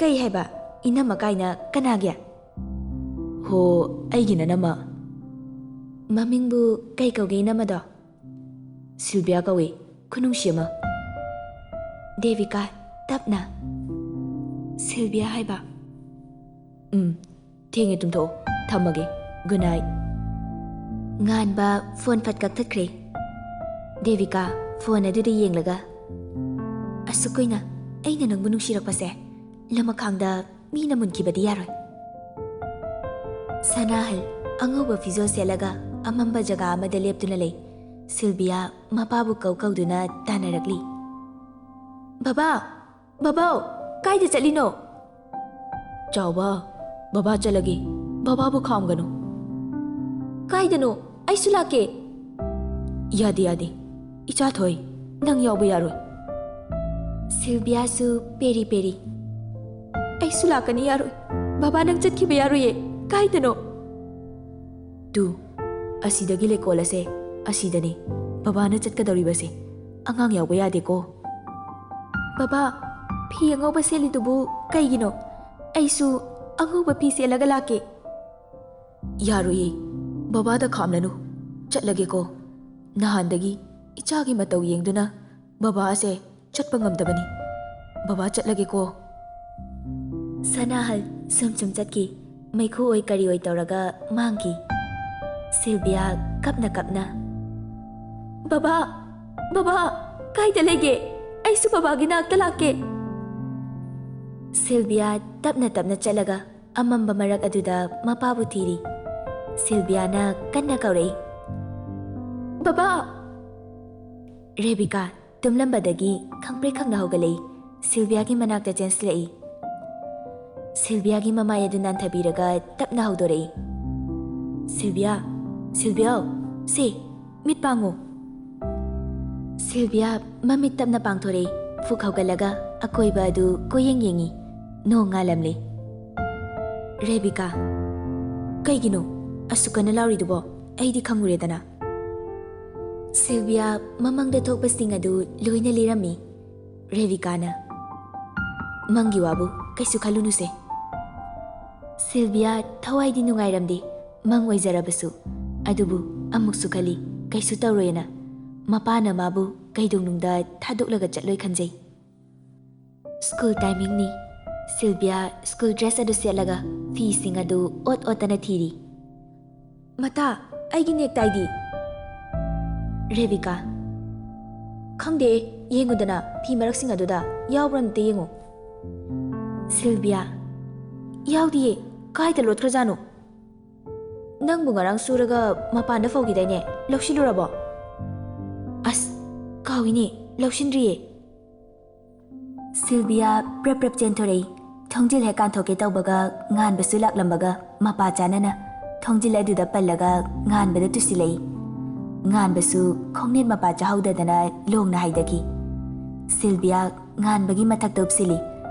ꯀꯩ ꯍꯥꯏꯕ? ꯏꯅꯝꯃ ꯀꯥꯏꯅ ꯀꯅꯥꯒꯤ? ꯍꯣ, ꯑꯩꯒꯤ ꯅꯅꯝꯃ꯫ ꯃꯃꯤꯡꯕꯨ ꯀꯩ ꯀꯧꯒꯦ ꯏꯅꯝꯃꯗꯣ? ꯁꯤꯜꯚꯤꯌꯥ ꯀꯧꯏ, ꯈꯨꯅꯨꯡꯁꯤ ꯑꯃ꯫ ꯗꯦꯕꯤꯀꯥ, ꯇꯞꯅ꯫ ꯁꯤꯜꯚꯤꯌꯥ ꯍꯥꯏꯕ? ꯎꯝ, ꯊꯦꯡꯉꯦ, ꯇꯨꯝꯊꯣꯛꯑꯣ, ꯊꯝꯃꯒꯦ, ꯒꯨꯗ ꯅꯥꯏꯠ꯫ ꯉꯥꯟꯕ ꯐꯣꯟ ꯐꯠ ꯀꯛꯊꯠꯈ꯭ꯔꯦ꯫ ꯗꯦꯕꯤꯀꯥ ꯐꯣꯟ ꯑꯗꯨꯗ ꯌꯦꯡꯂꯒ, ꯑꯁꯨꯛ ꯀꯨꯏꯅ ꯑꯩꯅ ꯅꯪꯕꯨ ꯅꯨꯡꯁꯤꯔꯛꯄꯁꯦ ꯂꯃꯈꯥꯡꯗ ꯃꯤꯅ ꯃꯨꯟꯈꯤꯕꯗꯤ ꯌꯥꯔꯣꯏ꯫ ꯁꯅꯥꯍꯜ ꯑꯉꯧꯕ ꯐꯤꯖꯣꯜ ꯁꯦꯠꯂꯒ ꯑꯃꯝꯕ ꯖꯒꯥ ꯑꯃꯗ ꯂꯦꯞꯇꯨꯅ ꯂꯩ꯫ ꯁꯤꯜꯚꯤꯌꯥ ꯃꯄꯥꯕꯨ ꯀꯧ ꯀꯧꯗꯨꯅ ꯇꯥꯟꯅꯔꯛꯂꯤ꯫ ꯕꯕꯥ! ꯕꯕꯥꯎ! ꯀꯥꯏꯗ ꯆꯠꯂꯤꯅꯣ? ꯆꯥꯎꯕ, ꯕꯕꯥ ꯆꯠꯂꯒꯦ꯫ ꯕꯕꯥꯕꯨ ꯈꯥꯝꯒꯅꯨ꯫ ꯀꯥꯏꯗꯅꯣ? ꯑꯩꯁꯨ ꯂꯥꯛꯀꯦ꯫ ꯌꯥꯗꯦ, ꯌꯥꯗꯦ꯫ ꯏꯆꯥ ꯊꯣꯏ, ꯅꯪ ꯌꯥꯎꯕ ꯌꯥꯔꯣꯏ꯫ ꯁꯤꯜꯚꯤꯌꯥꯁꯨ ꯄꯦꯔꯤ ꯄꯦꯔꯤ꯫ ꯑꯩꯁꯨ ꯂꯥꯛꯀꯅꯤ, ꯌꯥꯔꯣꯏ꯫ ꯕꯕꯥ, ꯅꯪ ꯆꯠꯈꯤꯕ ꯌꯥꯔꯣꯏꯌꯦ꯫ ꯀꯥꯏꯗꯅꯣ? ꯇꯨ, ꯑꯁꯤꯗꯒꯤ ꯂꯩꯀꯣꯜ ꯑꯁꯦ ꯑꯁꯤꯗꯅꯤ꯫ ꯕꯕꯥꯅ ꯆꯠꯀꯗꯧꯔꯤꯕꯁꯦ꯫ ꯑꯉꯥꯡ ꯌꯥꯎꯕ ꯌꯥꯗꯦꯀꯣ꯫ ꯕꯕꯥ, ꯐꯤ ꯑꯉꯧꯕ ꯁꯦꯠꯂꯤꯗꯨꯕꯨ ꯀꯩꯒꯤꯅꯣ? ꯑꯩꯁꯨ ꯑꯉꯧꯕ ꯐꯤ ꯁꯦꯠꯂꯒ ꯂꯥꯛꯀꯦ꯫ ꯌꯥꯔꯣꯏꯌꯦ꯫ ꯕꯕꯥꯗ ꯈꯥꯝꯂꯅꯨ꯫ ꯆꯠꯂꯒꯦꯀꯣ꯫ ꯅꯍꯥꯟꯗꯒꯤ ꯏꯆꯥꯒꯤ ꯃꯇꯧ ꯌꯦꯡꯗꯨꯅ ꯕꯕꯥ ꯑꯁꯦ ꯆꯠꯄ ꯉꯝꯗꯕꯅꯤ꯫ ꯕꯕꯥ, ꯆꯠꯂꯒꯦꯀꯣ꯫ ꯁꯅꯥꯍꯜ ꯁꯨꯝ ꯁꯨꯝ ꯆꯠꯈꯤ꯫ ꯃꯩꯈꯨ ꯑꯣꯏ ꯀꯔꯤ ꯑꯣꯏ ꯇꯧꯔꯒ ꯃꯥꯡꯈꯤ꯫ ꯁꯤꯜꯚꯤꯌꯥ ꯀꯞꯅ ꯀꯞꯅ, "ꯕꯕꯥ! ꯕꯕꯥ! ꯀꯥꯏꯗ ꯂꯩꯒꯦ? ꯑꯩꯁꯨ ꯕꯕꯥꯒꯤ ꯅꯥꯛꯇ ꯂꯥꯛꯀꯦ!" ꯁꯤꯜꯚꯤꯌꯥ ꯇꯞꯅ ꯇꯞꯅ ꯆꯠꯂꯒ ꯑꯃꯝꯕ ꯃꯔꯛ ꯑꯗꯨꯗ ꯃꯄꯥꯕꯨ ꯊꯤꯔꯤ꯫ ꯁꯤꯜꯚꯤꯌꯥꯅ ꯀꯟꯅ ꯀꯧꯔꯛꯏ, "ꯕꯕꯥ!" ꯔꯦꯕꯤꯀꯥ ꯇꯨꯝꯂꯝꯕꯗꯒꯤ ꯈꯪꯄ꯭ꯔꯦꯛ ꯈꯪꯅ ꯍꯧꯒꯠꯂꯛꯏ꯫ ꯁꯤꯜꯚꯤꯌꯥꯒꯤ ꯃꯅꯥꯛꯇ ꯆꯦꯟꯁꯤꯜꯂꯛꯏ꯫ ꯁꯤꯜꯚꯤꯌꯥꯒꯤ ꯃꯃꯥꯏ ꯑꯗꯨ ꯅꯥꯟꯊꯕꯤꯔꯒ ꯇꯞꯅ ꯍꯧꯗꯣꯔꯛꯏ, "ꯁꯤꯜꯚꯤꯌꯥ! ꯁꯤꯜꯚꯤꯌꯥ! ꯁꯦ, ꯃꯤꯠ ꯄꯥꯡꯉꯨ!" ꯁꯤꯜꯚꯤꯌꯥ ꯃꯃꯤꯠ ꯇꯞꯅ ꯄꯥꯡꯊꯣꯔꯛꯏ꯫ ꯐꯨꯛ ꯍꯧꯒꯠꯂꯒ, ꯑꯀꯣꯏꯕ ꯑꯗꯨ ꯀꯣꯏꯌꯦꯡ ꯌꯦꯡꯉꯤ꯫ ꯅꯣꯡ ꯉꯥꯜꯂꯝꯂꯦ꯫ "ꯔꯦꯕꯤꯀꯥ, ꯀꯩꯒꯤꯅꯣ ꯑꯁꯨꯛ ꯀꯟꯅ ꯂꯥꯎꯔꯤꯗꯨꯕꯣ? ꯑꯩꯗꯤ ꯈꯪꯉꯨꯔꯦꯗꯅ꯫" ꯁꯤꯜꯚꯤꯌꯥ ꯃꯃꯪꯗ ꯊꯣꯛꯄꯁꯤꯡ ꯑꯗꯨ ꯂꯣꯏꯅ ꯂꯤꯔꯝꯃꯤ꯫ ꯔꯦꯕꯤꯀꯥꯅ, "ꯃꯪꯒꯤ ꯋꯥꯕꯨ ꯀꯩꯁꯨ ꯈꯜꯂꯨꯅꯨꯁꯦ꯫" ꯁꯤꯜꯚꯤꯌꯥ ꯊꯋꯥꯏꯗꯤ ꯅꯨꯡꯉꯥꯏꯔꯝꯗꯦ, ꯃꯪ ꯑꯣꯏꯖꯔꯕꯁꯨ꯫ ꯑꯗꯨꯕꯨ ꯑꯃꯨꯛꯁꯨ ꯈꯜꯂꯤ, ꯀꯩꯁꯨ ꯇꯧꯔꯣꯏꯅ꯫ ꯃꯄꯥꯅ ꯃꯥꯕꯨ ꯀꯩꯗꯧꯅꯨꯡꯗ ꯊꯥꯗꯣꯛꯂꯒ ꯆꯠꯂꯣꯏ ꯈꯟꯖꯩ꯫ ꯁ꯭ꯀꯨꯜ ꯇꯥꯏꯃꯤꯡꯅꯤ꯫ ꯁꯤꯜꯚꯤꯌꯥ ꯁ꯭ꯀꯨꯜ ꯗ꯭ꯔꯦꯁ ꯑꯗꯨ ꯁꯦꯠꯂꯒ ꯐꯤꯁꯤꯡ ꯑꯗꯨ ꯑꯣꯠ ꯑꯣꯠꯇꯅ ꯊꯤꯔꯤ꯫ "ꯃꯇꯥ, ꯑꯩꯒꯤ ꯅꯦꯛꯇꯥꯏꯗꯤ?" ꯔꯦꯕꯤꯀꯥ, "ꯈꯪꯗꯦ, ꯌꯦꯡꯉꯨꯗꯅ, ꯐꯤ ꯃꯔꯛꯁꯤꯡ ꯑꯗꯨꯗ ꯌꯥꯎꯕ꯭ꯔꯥ ꯑꯝꯇ ꯌꯦꯡꯉꯨ꯫" ꯁꯤꯜꯚꯤꯌꯥ, "ꯌꯥꯎꯗꯤꯌꯦ, ꯀꯥꯏꯗ ꯂꯣꯠꯈ꯭ꯔꯖꯥꯠꯅꯣ? ꯅꯪꯕꯨ ꯉꯔꯥꯡ ꯁꯨꯔꯒ ꯃꯄꯥꯟꯗ ꯐꯧꯈꯤꯗꯥꯏꯅꯦ, ꯂꯧꯁꯤꯜꯂꯨꯔꯕꯣ?" "ꯑꯁ, ꯀꯥꯎꯏꯅꯦ, ꯂꯧꯁꯤꯟꯗ꯭ꯔꯤꯌꯦ꯫" ꯁꯤꯜꯚꯤꯌꯥ ꯄ꯭ꯔꯞ ꯄ꯭ꯔꯞ ꯆꯦꯟꯊꯣꯔꯛꯏ꯫ ꯊꯣꯡꯖꯤꯜ ꯍꯦꯛ ꯀꯥꯟꯊꯣꯛꯀꯦ ꯇꯧꯕꯒ ꯉꯥꯟꯕꯁꯨ ꯂꯥꯛꯂꯝꯕꯒ ꯃꯄꯥ ꯆꯥꯅꯅ ꯊꯣꯡꯖꯤꯜ ꯑꯗꯨꯗ ꯄꯜꯂꯒ ꯉꯥꯟꯕꯗ ꯇꯨꯁꯤꯜꯂꯛꯏ꯫ ꯉꯥꯟꯕꯁꯨ ꯈꯣꯡꯅꯦꯠ ꯃꯄꯥ ꯆꯥꯍꯧꯗꯗꯅ ꯂꯣꯡꯅ ꯍꯥꯏꯗꯈꯤ꯫ ꯁꯤꯜꯚꯤꯌꯥ ꯉꯥꯟꯕꯒꯤ ꯃꯊꯛꯇ ꯎꯞꯁꯤꯜꯂꯤ꯫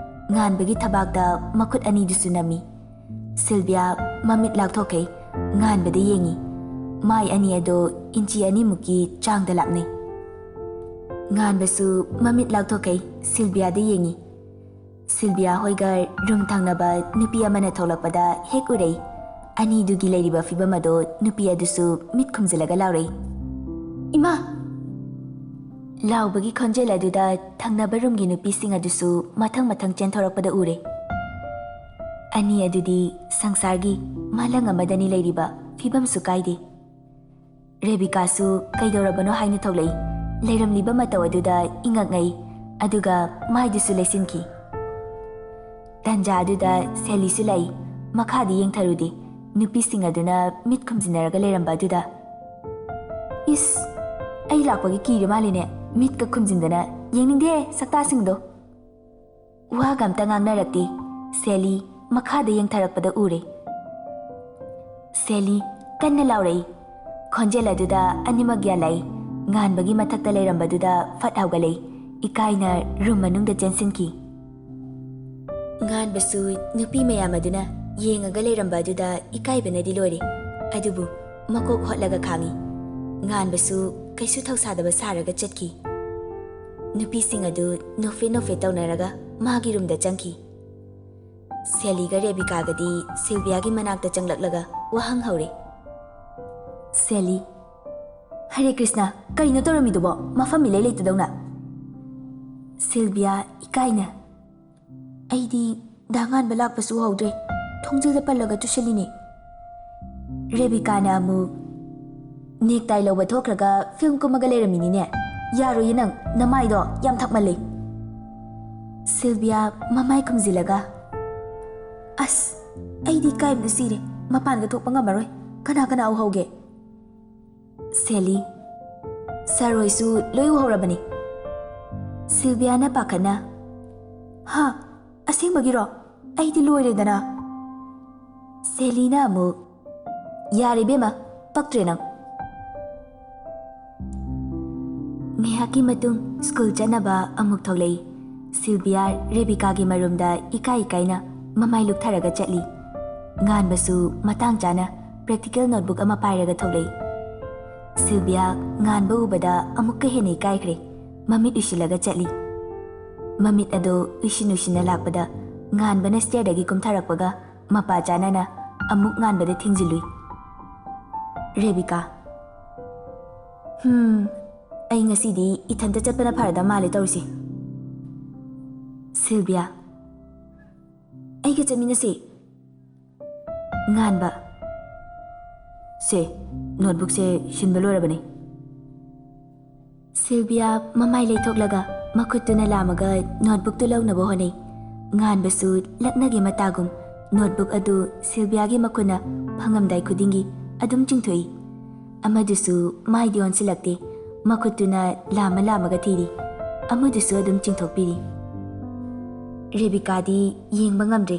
ꯉꯥꯟꯕꯒꯤ ꯊꯕꯥꯛꯇ ꯃꯈꯨꯠ ꯑꯅꯤꯗꯨꯁꯨ ꯅꯝꯃꯤ꯫ ꯁꯤꯜꯚꯤꯌꯥ ꯃꯃꯤꯠ ꯂꯥꯎꯊꯣꯛꯈꯩ ꯉꯥꯟꯕꯗ ꯌꯦꯡꯉꯤ꯫ ꯃꯥꯏ ꯑꯅꯤ ꯑꯗꯣ ꯏꯟꯆꯤ ꯑꯅꯤꯃꯨꯛꯀꯤ ꯆꯥꯡꯗ ꯂꯥꯞꯅꯩ꯫ ꯉꯥꯟꯕꯁꯨ ꯃꯃꯤꯠ ꯂꯥꯎꯊꯣꯛꯈꯩ ꯁꯤꯜꯚꯤꯌꯥꯗ ꯌꯦꯡꯉꯤ꯫ ꯁꯤꯜꯚꯤꯌꯥ ꯍꯣꯏꯒ ꯔꯨꯝ ꯊꯪꯅꯕ ꯅꯨꯄꯤ ꯑꯃꯅ ꯊꯣꯛꯂꯛꯄꯗ ꯍꯦꯛ ꯎꯔꯩ꯫ ꯑꯅꯤꯗꯨꯒꯤ ꯂꯩꯔꯤꯕ ꯐꯤꯕꯝ ꯑꯗꯣ ꯅꯨꯄꯤ ꯑꯗꯨꯁꯨ ꯃꯤꯠ ꯈꯨꯝꯖꯤꯜꯂꯒ ꯂꯥꯎꯔꯩ, "ꯏꯃꯥ!" ꯂꯥꯎꯕꯒꯤ ꯈꯣꯟꯖꯦꯜ ꯑꯗꯨꯗ ꯊꯪꯅꯕ ꯔꯨꯝꯒꯤ ꯅꯨꯄꯤꯁꯤꯡ ꯑꯗꯨꯁꯨ ꯃꯊꯪ ꯃꯊꯪ ꯆꯦꯟꯊꯣꯔꯛꯄꯗ ꯎꯔꯦ꯫ ꯑꯅꯤ ꯑꯗꯨꯗꯤ ꯁꯪꯁꯥꯔꯒꯤ ꯃꯥꯂꯪ ꯑꯃꯗꯅꯤ ꯂꯩꯔꯤꯕ, ꯐꯤꯕꯝꯁꯨ ꯀꯥꯏꯗꯦ꯫ ꯔꯦꯕꯤꯀꯥꯁꯨ ꯀꯩꯗꯧꯔꯕꯅꯣ ꯍꯥꯏꯅ ꯊꯣꯛꯂꯛꯏ꯫ ꯂꯩꯔꯝꯂꯤꯕ ꯃꯇꯧ ꯑꯗꯨꯗ ꯏꯉꯛꯉꯛꯏ, ꯑꯗꯨꯒ ꯃꯥꯏꯗꯨꯁꯨ ꯂꯩꯁꯤꯟꯈꯤ꯫ ꯇꯟꯖꯥ ꯑꯗꯨꯗ ꯁꯦꯂꯤꯁꯨ ꯂꯥꯛꯏ꯫ ꯃꯈꯥꯗꯤ ꯌꯦꯡꯊꯔꯨꯗꯦ, ꯅꯨꯄꯤꯁꯤꯡ ꯑꯗꯨꯅ ꯃꯤꯠ ꯈꯨꯝꯖꯤꯟꯅꯔꯒ ꯂꯩꯔꯝꯕ ꯑꯗꯨꯗ꯫ "ꯏꯁ, ꯑꯩ ꯂꯥꯛꯄꯒꯤ ꯀꯤꯔ ꯃꯥꯜꯂꯦꯅꯦ, ꯃꯤꯠꯀ ꯈꯨꯝꯖꯤꯟꯗꯅ꯫ ꯌꯦꯡꯅꯤꯡꯗꯦ ꯁꯛꯇꯥꯁꯤꯡꯗꯣ꯫" ꯋꯥꯒ ꯑꯝꯇ ꯉꯥꯡꯅꯔꯛꯇꯦ꯫ ꯁꯦꯂꯤ ꯃꯈꯥꯗ ꯌꯦꯡꯊꯔꯛꯄꯗ ꯎꯔꯦ꯫ ꯁꯦꯂꯤ ꯀꯟꯅ ꯂꯥꯎꯔꯛꯏ꯫ ꯈꯣꯟꯖꯦꯜ ꯑꯗꯨꯗ ꯑꯅꯤꯃꯛ ꯌꯥꯜꯂꯛꯏ꯫ ꯉꯥꯟꯕꯒꯤ ꯃꯊꯛꯇ ꯂꯩꯔꯝꯕꯗꯨꯗ ꯐꯠ ꯍꯧꯒꯠꯂꯛꯏ꯫ ꯏꯀꯥꯏꯅ ꯔꯨꯝ ꯃꯅꯨꯡꯗ ꯆꯦꯟꯁꯤꯟꯈꯤ꯫ ꯉꯥꯟꯕꯁꯨ ꯅꯨꯄꯤ ꯃꯌꯥꯝ ꯑꯗꯨꯅ ꯌꯦꯡꯉꯒ ꯂꯩꯔꯝꯕ ꯑꯗꯨꯗ ꯏꯀꯥꯏꯕꯅꯗꯤ ꯂꯣꯏꯔꯦ꯫ ꯑꯗꯨꯕꯨ ꯃꯀꯣꯛ ꯍꯣꯠꯂꯒ ꯈꯥꯡꯉꯤ꯫ ꯉꯥꯟꯕꯁꯨ ꯀꯩꯁꯨ ꯊꯧꯁꯥꯗꯕ ꯁꯥꯔꯒ ꯆꯠꯈꯤ꯫ ꯅꯨꯄꯤꯁꯤꯡ ꯑꯗꯨ ꯅꯣꯛꯐꯦ ꯅꯣꯛꯐꯦ ꯇꯧꯅꯔꯒ ꯃꯥꯒꯤ ꯔꯨꯝꯗ ꯆꯪꯈꯤ꯫ ꯁꯦꯂꯤꯒ ꯔꯦꯕꯤꯀꯥꯒꯗꯤ ꯁꯤꯜꯚꯤꯌꯥꯒꯤ ꯃꯅꯥꯛꯇ ꯆꯪꯂꯛꯂꯒ ꯋꯥꯍꯪ ꯍꯧꯔꯦ꯫ ꯁꯦꯂꯤ, "ꯍꯔꯦ ꯀ꯭ꯔꯤꯁꯅ, ꯀꯔꯤꯅꯣ ꯇꯧꯔꯝꯃꯤꯗꯨꯕꯣ? ꯃꯐꯝ ꯏꯂꯩ ꯂꯩꯇꯗꯧꯅ?" ꯁꯤꯜꯚꯤꯌꯥ ꯏꯀꯥꯏꯅ, "ꯑꯩꯗꯤ ꯗꯥ ꯉꯥꯟꯕ ꯂꯥꯛꯄꯁꯨ ꯎꯍꯧꯗ꯭ꯔꯦ, ꯊꯣꯡꯖꯤꯜꯗ ꯄꯜꯂꯒ ꯆꯨꯁꯜꯂꯤꯅꯦ꯫" ꯔꯦꯕꯤꯀꯥꯅ ꯑꯃꯨꯛ, "ꯅꯦꯛꯇꯥꯏ ꯂꯧꯕ ꯊꯣꯛꯈ꯭ꯔꯒ ꯐꯤꯜꯝ ꯀꯨꯝꯃꯒ ꯂꯩꯔꯝꯃꯤꯅꯤꯅꯦ꯫ ꯌꯥꯔꯣꯏꯌꯦ ꯅꯪ, ꯅꯃꯥꯏꯗꯣ ꯌꯥꯝ ꯊꯛꯃꯜꯂꯦ꯫" ꯁꯤꯜꯚꯤꯌꯥ ꯃꯃꯥꯏ ꯈꯨꯝꯖꯤꯜꯂꯒ, "ꯑꯁ, ꯑꯩꯗꯤ ꯏꯀꯥꯏꯕꯅ ꯁꯤꯔꯦ, ꯃꯄꯥꯟꯒ ꯊꯣꯛꯄ ꯉꯝꯃꯔꯣꯏ꯫ ꯀꯅꯥ ꯀꯅꯥ ꯎꯍꯧꯒꯦ?" ꯁꯦꯂꯤ, "ꯁꯥꯔ ꯍꯣꯏꯁꯨ ꯂꯣꯏ ꯎꯍꯧꯔꯕꯅꯤ꯫" ꯁꯤꯜꯚꯤꯌꯥꯅ ꯄꯥꯈꯠꯅ, "ꯍꯥ? ꯑꯁꯦꯡꯕꯒꯤꯔꯣ? ꯑꯩꯗꯤ ꯂꯣꯏꯔꯦꯗꯅ꯫" ꯁꯦꯂꯤꯅ ꯑꯃꯨꯛ, "ꯌꯥꯔꯦ ꯏꯕꯦꯝꯃ, ꯄꯛꯇ꯭ꯔꯦ ꯅꯪ꯫" ꯉꯥꯏꯍꯥꯛꯀꯤ ꯃꯇꯨꯡ ꯁ꯭ꯀꯨꯜ ꯆꯠꯅꯕ ꯑꯃꯨꯛ ꯊꯣꯛꯂꯛꯏ꯫ ꯁꯤꯜꯚꯤꯌꯥ ꯔꯦꯕꯤꯀꯥꯒꯤ ꯃꯔꯨꯝꯗ ꯏꯀꯥꯏ ꯏꯀꯥꯏꯅ ꯃꯃꯥꯏ ꯂꯨꯛꯊꯔꯒ ꯆꯠꯂꯤ꯫ ꯉꯥꯟꯕꯁꯨ ꯃꯇꯥꯡ ꯆꯥꯅ ꯄ꯭ꯔꯦꯛꯇꯤꯀꯦꯜ ꯅꯣꯠꯕꯨꯛ ꯑꯃ ꯄꯥꯏꯔꯒ ꯊꯣꯛꯂꯛꯏ꯫ ꯁꯤꯜꯚꯤꯌꯥ ꯉꯥꯟꯕ ꯎꯕꯗ ꯑꯃꯨꯛꯀ ꯍꯦꯟꯅ ꯏꯀꯥꯏꯈ꯭ꯔꯦ꯫ ꯃꯃꯤꯠ ꯎꯏꯁꯤꯜꯂꯒ ꯆꯠꯂꯤ꯫ ꯃꯃꯤꯠ ꯑꯗꯨ ꯎꯏꯁꯤꯟ ꯎꯏꯁꯤꯟꯅ ꯂꯥꯛꯄꯗ ꯉꯥꯟꯕꯅ ꯁ꯭ꯇꯦꯌꯔꯗꯒꯤ ꯀꯨꯝꯊꯔꯛꯄꯒ ꯃꯄꯥ ꯆꯥꯅꯅ ꯑꯃꯨꯛ ꯉꯥꯟꯕꯗ ꯊꯦꯡꯖꯤꯜꯂꯨꯏ꯫ ꯔꯦꯕꯤꯀꯥ, "ꯍꯝ, ꯑꯩ ꯉꯁꯤꯗꯤ ꯏꯊꯟꯇ ꯆꯠꯄꯅ ꯐꯔꯗꯕ ꯃꯥꯜꯂꯦ ꯇꯧꯔꯤꯁꯦ꯫" ꯁꯤꯜꯚꯤꯌꯥ, "ꯑꯩꯒ ꯆꯠꯃꯤꯟꯅꯁꯦ꯫" ꯉꯥꯟꯕ, "ꯁꯦ, ꯅꯣꯠꯕꯨꯛꯁꯦ ꯁꯤꯟꯕ ꯂꯣꯏꯔꯕꯅꯦ꯫" ꯁꯤꯜꯚꯤꯌꯥ ꯃꯃꯥꯏ ꯂꯩꯊꯣꯛꯂꯒ ꯃꯈꯨꯠꯇꯨꯅ ꯂꯥꯝꯃꯒ ꯅꯣꯠꯕꯨꯛꯇꯨ ꯂꯧꯅꯕ ꯍꯣꯠꯅꯩ꯫ ꯉꯥꯟꯕꯁꯨ ꯂꯛꯅꯒꯦ ꯃꯇꯥꯒꯨꯝ ꯅꯣꯠꯕꯨꯛ ꯑꯗꯨ ꯁꯤꯜꯚꯤꯌꯥꯒꯤ ꯃꯈꯨꯠꯅ ꯐꯪꯉꯝꯗꯥꯏ ꯈꯨꯗꯤꯡꯒꯤ ꯑꯗꯨꯝ ꯆꯤꯡꯊꯣꯛꯏ꯫ ꯑꯃꯗꯨꯁꯨ ꯃꯥꯏꯗꯤ ꯑꯣꯟꯁꯤꯜꯂꯛꯇꯦ꯫ ꯃꯈꯨꯠꯇꯨꯅ ꯂꯥꯝꯃ ꯂꯥꯝꯃꯒ ꯊꯤꯔꯤ꯫ ꯑꯃꯗꯨꯁꯨ ꯑꯗꯨꯝ ꯆꯤꯡꯊꯣꯛꯄꯤꯔꯤ꯫ ꯔꯦꯕꯤꯀꯥꯗꯤ ꯌꯦꯡꯕ ꯉꯝꯗ꯭ꯔꯦ꯫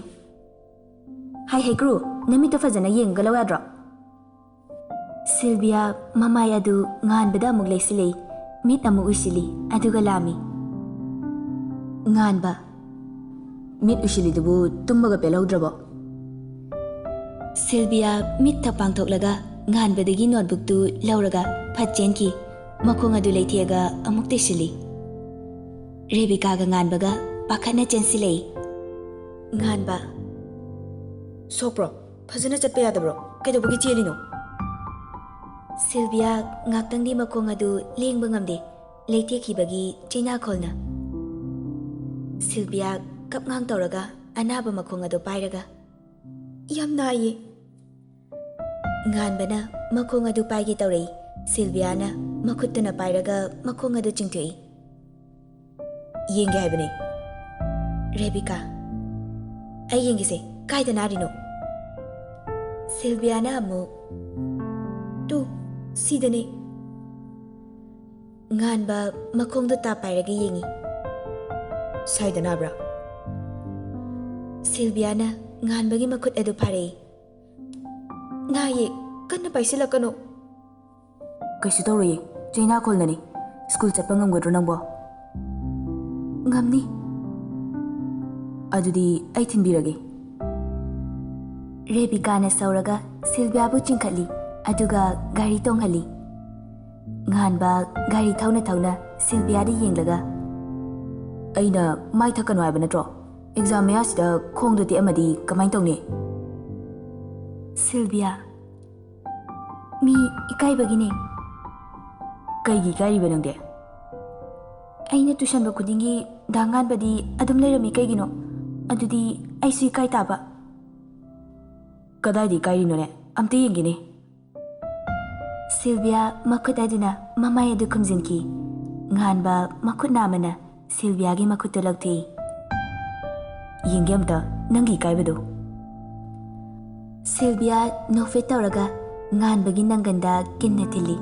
"ꯍꯥꯏ ꯍꯩꯀ꯭ꯔꯨ, ꯅꯃꯤꯠꯇꯣ ꯐꯖꯅ ꯌꯦꯡꯉꯒ ꯂꯧ ꯌꯥꯗ꯭ꯔꯣ?" ꯁꯤꯜꯚꯤꯌꯥ ꯃꯃꯥꯏ ꯑꯗꯨ ꯉꯥꯟꯕꯗ ꯑꯃꯨꯛ ꯂꯩꯁꯤꯜꯂꯛꯏ꯫ ꯃꯤꯠ ꯑꯃꯨꯛ ꯎꯏꯁꯤꯜꯂꯤ, ꯑꯗꯨꯒ ꯂꯥꯝꯃꯤ꯫ ꯉꯥꯟꯕ, ꯃꯤꯠ ꯎꯏꯁꯤꯜꯂꯤꯗꯨꯕꯨ ꯇꯨꯝꯕꯒ ꯄꯦꯜꯍꯧꯗ꯭ꯔꯕꯣ? ꯁꯤꯜꯕꯤꯌꯥ ꯃꯤꯠ ꯊꯛ ꯄꯥꯡꯊꯣꯛꯂꯒ ꯉꯥꯟꯕꯗꯒꯤ ꯅꯣꯠꯕꯨꯛꯇꯨ ꯂꯧꯔꯒ ꯐꯠ ꯆꯦꯟꯈꯤ꯫ ꯃꯈꯣꯡ ꯑꯗꯨ ꯂꯩꯊꯦꯛꯑꯒ ꯑꯃꯨꯛ ꯇꯩꯁꯤꯜꯂꯤ꯫ ꯔꯦꯕꯤꯀꯥꯒ ꯉꯥꯟꯕꯒ ꯄꯥꯈꯠꯅ ꯆꯦꯟꯁꯤꯜꯂꯛꯏ꯫ ꯉꯥꯟꯕ, ꯁꯣꯛꯄ꯭ꯔꯣ? ꯐꯖꯅ ꯆꯠꯄ ꯌꯥꯗꯕ꯭ꯔꯣ? ꯀꯩꯗꯧꯕꯒꯤ ꯆꯦꯜꯂꯤꯅꯣ? ꯁꯤꯜꯕꯤꯌꯥ ꯉꯥꯛꯇꯪꯗꯤ ꯃꯈꯣꯡ ꯑꯗꯨ ꯂꯦꯡꯕ ꯉꯝꯗꯦ, ꯂꯩꯊꯦꯛꯈꯤꯕꯒꯤ ꯆꯩꯅꯥꯈꯣꯜꯅ꯫ ꯁꯤꯜꯕꯤꯌꯥ ꯀꯞꯉꯥꯡ ꯇꯧꯔꯒ ꯑꯅꯥꯕ ꯃꯈꯣꯡ ꯑꯗꯨ ꯄꯥꯏꯔꯒ, "ꯌꯥꯝ ꯅꯥꯏꯌꯦ꯫" ꯉꯥꯟꯕꯅ ꯃꯈꯣꯡ ꯑꯗꯨ ꯄꯥꯏꯒꯦ ꯇꯧꯔꯛꯏ꯫ ꯁꯤꯜꯕꯤꯌꯥꯅ ꯃꯈꯨꯠꯇꯨꯅ ꯄꯥꯏꯔꯒ ꯃꯈꯣꯡ ꯑꯗꯨ ꯆꯤꯡꯊꯣꯛꯏ꯫ "ꯌꯦꯡꯒꯦ ꯍꯥꯏꯕꯅꯦ꯫" "ꯔꯦꯕꯤꯀꯥ, ꯑꯩ ꯌꯦꯡꯒꯦꯁꯦ, ꯀꯥꯏꯗ ꯅꯥꯔꯤꯅꯣ?" ꯁꯤꯜꯕꯤꯌꯥꯅ ꯑꯃꯨꯛ, "ꯇꯨ, ꯁꯤꯗꯅꯦ꯫" ꯉꯥꯟꯕ ꯃꯈꯣꯡꯗꯨ ꯇꯥꯞ ꯄꯥꯏꯔꯒ ꯌꯦꯡꯉꯤ꯫ "ꯁ꯭ꯋꯥꯏꯗ ꯅꯥꯕ꯭ꯔꯥ?" ꯁꯤꯜꯕꯤꯌꯥꯅ ꯉꯥꯟꯕꯒꯤ ꯃꯈꯨꯠ ꯑꯗꯨ ꯐꯥꯔꯛꯏ꯫ "ꯅꯥꯏꯌꯦ, ꯀꯟꯅ ꯄꯥꯏꯁꯤꯜꯂꯛꯀꯅꯨ꯫" "ꯀꯩꯁꯨ ꯇꯧꯔꯣꯏꯌꯦ, ꯆꯩꯅꯥꯈꯣꯜꯅꯅꯦ꯫ ꯁ꯭ꯀꯨꯜ ꯆꯠꯄ ꯉꯝꯒꯗ꯭ꯔꯣ ꯅꯪꯕꯣ?" "ꯉꯝꯅꯤ꯫" "ꯑꯗꯨꯗꯤ ꯑꯩ ꯊꯤꯟꯕꯤꯔꯒꯦ꯫" ꯔꯦꯕꯤꯀꯥꯅ ꯁꯧꯔꯒ ꯁꯤꯜꯕꯤꯌꯥꯕꯨ ꯆꯤꯡꯈꯠꯂꯤ, ꯑꯗꯨꯒ ꯒꯥꯔꯤ ꯇꯣꯡꯍꯜꯂꯤ꯫ ꯉꯥꯟꯕ ꯒꯥꯔꯤ ꯊꯧꯅ ꯊꯧꯅ ꯁꯤꯜꯕꯤꯌꯥꯗ ꯌꯦꯡꯂꯒ, "ꯑꯩꯅ ꯃꯥꯏ ꯊꯛꯀꯅꯨ ꯍꯥꯏꯕ ꯅꯠꯇ꯭ꯔꯣ? ꯑꯦꯛꯖꯥꯝ ꯃꯌꯥꯁꯤꯗ ꯈꯣꯡꯗꯣ ꯇꯦꯛꯑꯝꯃꯗꯤ ꯀꯃꯥꯏꯅ ꯇꯧꯅꯤ?" ꯁꯤꯜꯕꯤꯌꯥ, "ꯃꯤ ꯏꯀꯥꯏꯕꯒꯤꯅꯦ꯫" "ꯀꯩꯒꯤ ꯏꯀꯥꯏꯔꯤꯕ ꯅꯪꯗꯤ?" "ꯑꯩꯅ ꯇꯨꯁꯟꯕ ꯈꯨꯗꯤꯡꯒꯤ ꯗꯥ ꯉꯥꯟꯕꯗꯤ ꯑꯗꯨꯝ ꯂꯩꯔꯝꯃꯤ ꯀꯩꯒꯤꯅꯣ? ꯑꯗꯨꯗꯤ ꯑꯩꯁꯨ ꯏꯀꯥꯏ ꯇꯥꯕ꯫" "ꯀꯗꯥꯏꯗ ꯏꯀꯥꯏꯔꯤꯅꯣꯅꯦ? ꯑꯝꯇ ꯌꯦꯡꯒꯦꯅꯦ꯫" ꯁꯤꯜꯕꯤꯌꯥ ꯃꯈꯨꯠ ꯑꯗꯨꯅ ꯃꯃꯥꯏ ꯑꯗꯨ ꯈꯨꯝꯖꯤꯟꯈꯤ꯫ ꯉꯥꯟꯕ ꯃꯈꯨꯠ ꯅꯥꯝꯃꯅ ꯁꯤꯜꯕꯤꯌꯥꯒꯤ ꯃꯈꯨꯠꯇꯨ ꯂꯧꯊꯣꯛꯏ꯫ "ꯌꯦꯡꯒꯦ ꯑꯝꯇ ꯅꯪꯒꯤ ꯏꯀꯥꯏꯕꯗꯣ꯫" ꯁꯤꯜꯕꯤꯌꯥ ꯅꯣꯛꯐꯦꯠ ꯇꯧꯔꯒ ꯉꯥꯟꯕꯒꯤ ꯅꯪꯒꯟꯗ ꯀꯤꯟꯅ ꯊꯤꯜꯂꯤ꯫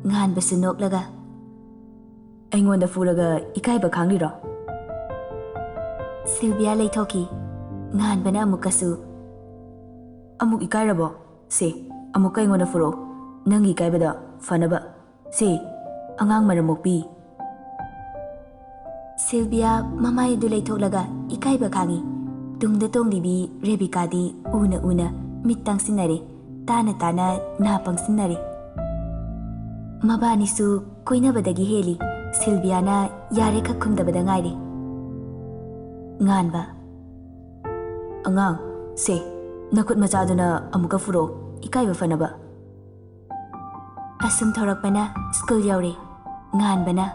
ꯉꯥꯟꯕꯁꯨ ꯅꯣꯛꯂꯒ, "ꯑꯩꯉꯣꯟꯗ ꯐꯨꯔꯒ ꯏꯀꯥꯏꯕ ꯈꯥꯡꯂꯤꯔꯣ?" ꯁꯤꯜꯕꯤꯌꯥ ꯂꯩꯊꯣꯛꯈꯤ꯫ ꯉꯥꯟꯕꯅ ꯑꯃꯨꯛꯀꯁꯨ, "ꯑꯃꯨꯛ ꯏꯀꯥꯏꯔꯕꯣ? ꯁꯦ, ꯑꯃꯨꯛꯀ ꯑꯩꯉꯣꯟꯗ ꯐꯨꯔꯛꯑꯣ, ꯅꯪꯒꯤ ꯏꯀꯥꯏꯕꯗ ꯐꯅꯕ꯫ ꯁꯦ, ꯑꯉꯥꯡ ꯃꯔꯝ ꯃꯣꯛꯄꯤ꯫" ꯁꯤꯜꯕꯤꯌꯥ ꯃꯃꯥꯏ ꯑꯗꯨ ꯂꯩꯊꯣꯛꯂꯒ ꯏꯀꯥꯏꯕ ꯈꯥꯡꯏ꯫ ꯇꯨꯡꯗ ꯇꯣꯡꯂꯤꯕꯤ ꯔꯦꯕꯤꯀꯥꯗꯤ ꯎꯅ ꯎꯅ ꯃꯤꯠ ꯇꯥꯡꯁꯤꯟꯅꯔꯦ, ꯇꯥꯅ ꯇꯥꯅ ꯅꯥ ꯄꯪꯁꯤꯟꯅꯔꯦ꯫ ꯃꯕꯥꯅꯤꯁꯨ ꯀꯣꯏꯅꯕꯗꯒꯤ ꯍꯦꯜꯂꯤ꯫ ꯁꯤꯜꯕꯤꯌꯥꯅ ꯌꯥꯔꯦ ꯈꯛ ꯈꯨꯝꯗꯕꯗ ꯉꯥꯏꯔꯦ꯫ ꯉꯥꯟꯕ꯫ "ꯑꯉꯥꯡ, ꯁꯦ, ꯅꯈꯨꯠ ꯃꯆꯥꯗꯨꯅ ꯑꯃꯨꯛꯀ ꯐꯨꯔꯛꯑꯣ, ꯏꯀꯥꯏꯕ ꯐꯅꯕ꯫" ꯑꯁꯨꯝ ꯊꯧꯔꯛꯄꯅ ꯁ꯭ꯀꯨꯜ ꯌꯧꯔꯦ꯫ ꯉꯥꯟꯕꯅ꯫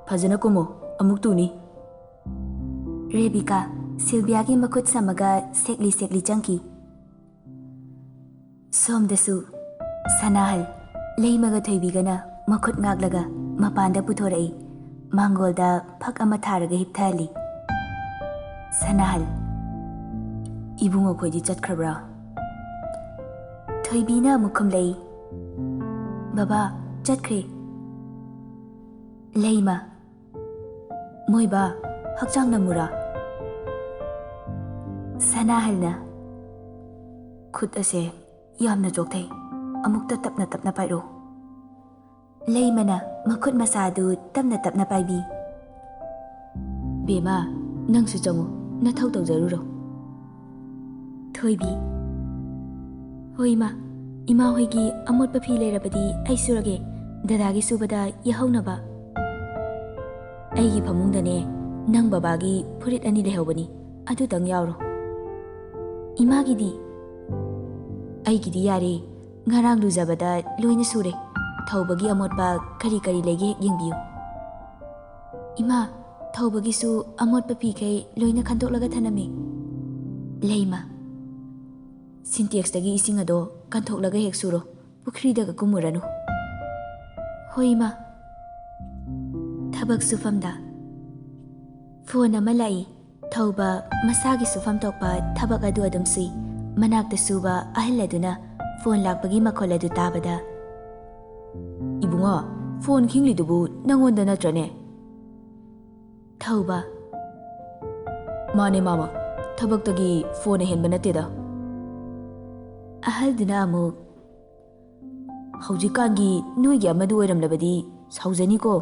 "ꯐꯖꯅ ꯀꯨꯝꯃꯣ, ꯑꯃꯨꯛ ꯇꯨꯅꯤ꯫" ꯔꯦꯕꯤꯀꯥ ꯁꯤꯜꯕꯤꯌꯥꯒꯤ ꯃꯈꯨꯠ ꯁꯝꯃꯒ ꯁꯦꯛꯂꯤ ꯁꯦꯛꯂꯤ ꯆꯪꯈꯤ꯫ ꯁꯣꯝꯗꯁꯨ ꯁꯅꯥꯍꯜ ꯂꯩꯃꯒ ꯊꯣꯏꯕꯤꯒꯅ ꯃꯈꯨꯠ ꯉꯥꯛꯂꯒ ꯃꯄꯥꯟꯗ ꯄꯨꯊꯣꯔꯛꯏ꯫ ꯃꯥꯡꯒꯣꯜꯗ ꯐꯛ ꯑꯃ ꯊꯥꯔꯒ ꯍꯤꯞꯊꯍꯜꯂꯤ꯫ ꯁꯅꯥꯍꯜ꯫ "ꯏꯕꯨꯡꯉꯣꯈꯣꯏꯗꯤ ꯆꯠꯈ꯭ꯔꯕ꯭ꯔꯥ?" ꯊꯣꯏꯕꯤꯅ ꯑꯃꯨꯛ ꯈꯨꯝꯂꯛꯏ꯫ "ꯕꯕꯥ, ꯆꯠꯈ꯭ꯔꯦ꯫" ꯂꯩꯃ꯫ "ꯃꯣꯏꯕꯥ, ꯍꯛꯆꯥꯡ ꯅꯝꯃꯨꯔꯥ?" ꯁꯅꯥꯍꯜꯅ꯫ "ꯈꯨꯠ ꯑꯁꯦ ꯌꯥꯝꯅ ꯆꯣꯛꯊꯩ, ꯑꯃꯨꯛꯇ ꯇꯞꯅ ꯇꯞꯅ ꯄꯥꯏꯔꯣ꯫" ꯂꯩꯃꯅ ꯃꯈꯨꯠ ꯃꯁꯥꯗꯨ ꯇꯞꯅ ꯇꯞꯅ ꯄꯥꯏꯕꯤ꯫ "ꯕꯦꯃꯥ, ꯅꯪꯁꯨ ꯆꯪꯉꯨ, ꯅꯊꯧ ꯇꯧꯖꯔꯨꯔꯣ꯫" ꯊꯣꯏꯕꯤ꯫ "ꯍꯣꯏ ꯏꯃꯥ, ꯏꯃꯥ ꯍꯣꯏꯒꯤ ꯑꯃꯣꯠꯄ ꯐꯤ ꯂꯩꯔꯕꯗꯤ ꯑꯩ ꯁꯨꯔꯒꯦ, ꯗꯗꯥꯒꯤ ꯁꯨꯕꯗ ꯌꯥꯍꯧꯅꯕ꯫" "ꯑꯩꯒꯤ ꯐꯃꯨꯡꯗꯅꯦ, ꯅꯪ ꯕꯕꯥꯒꯤ ꯐꯨꯔꯤꯠ ꯑꯅꯤ ꯂꯩꯍꯧꯕꯅꯤ, ꯑꯗꯨꯇꯪ ꯌꯥꯎꯔꯣ꯫" "ꯏꯃꯥꯒꯤꯗꯤ?" "ꯑꯩꯒꯤꯗꯤ ꯌꯥꯔꯦ, ꯉꯔꯥꯡ ꯂꯨꯖꯕꯗ ꯂꯣꯏꯅ ꯁꯨꯔꯦ꯫ ꯊꯧꯕꯒꯤ ꯑꯃꯣꯠꯄ ꯀꯔꯤ ꯀꯔꯤ ꯂꯩꯒꯦ ꯍꯦꯛ ꯌꯦꯡꯕꯤꯌꯨ꯫" "ꯏꯃꯥ, ꯊꯧꯕꯒꯤꯁꯨ ꯑꯃꯣꯠꯄ ꯐꯤꯈꯩ ꯂꯣꯏꯅ ꯈꯟꯗꯣꯛꯂꯒ ꯊꯅꯝꯃꯦ꯫" ꯂꯩꯃ꯫ "ꯁꯤꯟꯇꯦꯛꯁꯇꯒꯤ ꯏꯁꯤꯡ ꯑꯗꯣ ꯀꯟꯊꯣꯛꯂꯒ ꯍꯦꯛ ꯁꯨꯔꯣ, ꯄꯨꯈ꯭ꯔꯤꯗꯒ ꯀꯨꯝꯃꯨꯔꯅꯨ꯫" "ꯍꯣꯏ ꯏꯃꯥ꯫" ꯊꯕꯛ ꯁꯨꯐꯝꯗ꯫ ꯐꯣꯟ ꯑꯃ ꯂꯥꯛꯏ꯫ ꯊꯧꯕ ꯃꯁꯥꯒꯤ ꯁꯨꯐꯝ ꯊꯣꯛꯄ ꯊꯕꯛ ꯑꯗꯨ ꯑꯗꯨꯝ ꯁꯨꯏ꯫ ꯃꯅꯥꯛꯇ ꯁꯨꯕ ꯑꯍꯜ ꯑꯗꯨꯅ ꯐꯣꯟ ꯂꯥꯛꯄꯒꯤ ꯃꯈꯣꯜ ꯑꯗꯨ ꯇꯥꯕꯗ, "ꯏꯕꯨꯡꯉꯣ, ꯐꯣꯟ ꯈꯤꯡꯂꯤꯗꯨꯕꯨ ꯅꯪꯉꯣꯟꯗ ꯅꯠꯇ꯭ꯔꯅꯦ?" ꯊꯧꯕ꯫ "ꯃꯥꯅꯦ ꯃꯥꯃ, ꯊꯕꯛꯇꯒꯤ ꯐꯣꯟ ꯑꯍꯦꯟꯕ ꯅꯠꯇꯦꯗ꯫" ꯑꯍꯜꯗꯨꯅ ꯑꯃꯨꯛ, "ꯍꯧꯖꯤꯛꯀꯥꯟꯒꯤ ꯅꯣꯏꯒꯤ ꯑꯃꯗꯨ ꯑꯣꯏꯔꯝꯂꯕꯗꯤ ꯁꯥꯎꯖꯅꯤꯀꯣ꯫"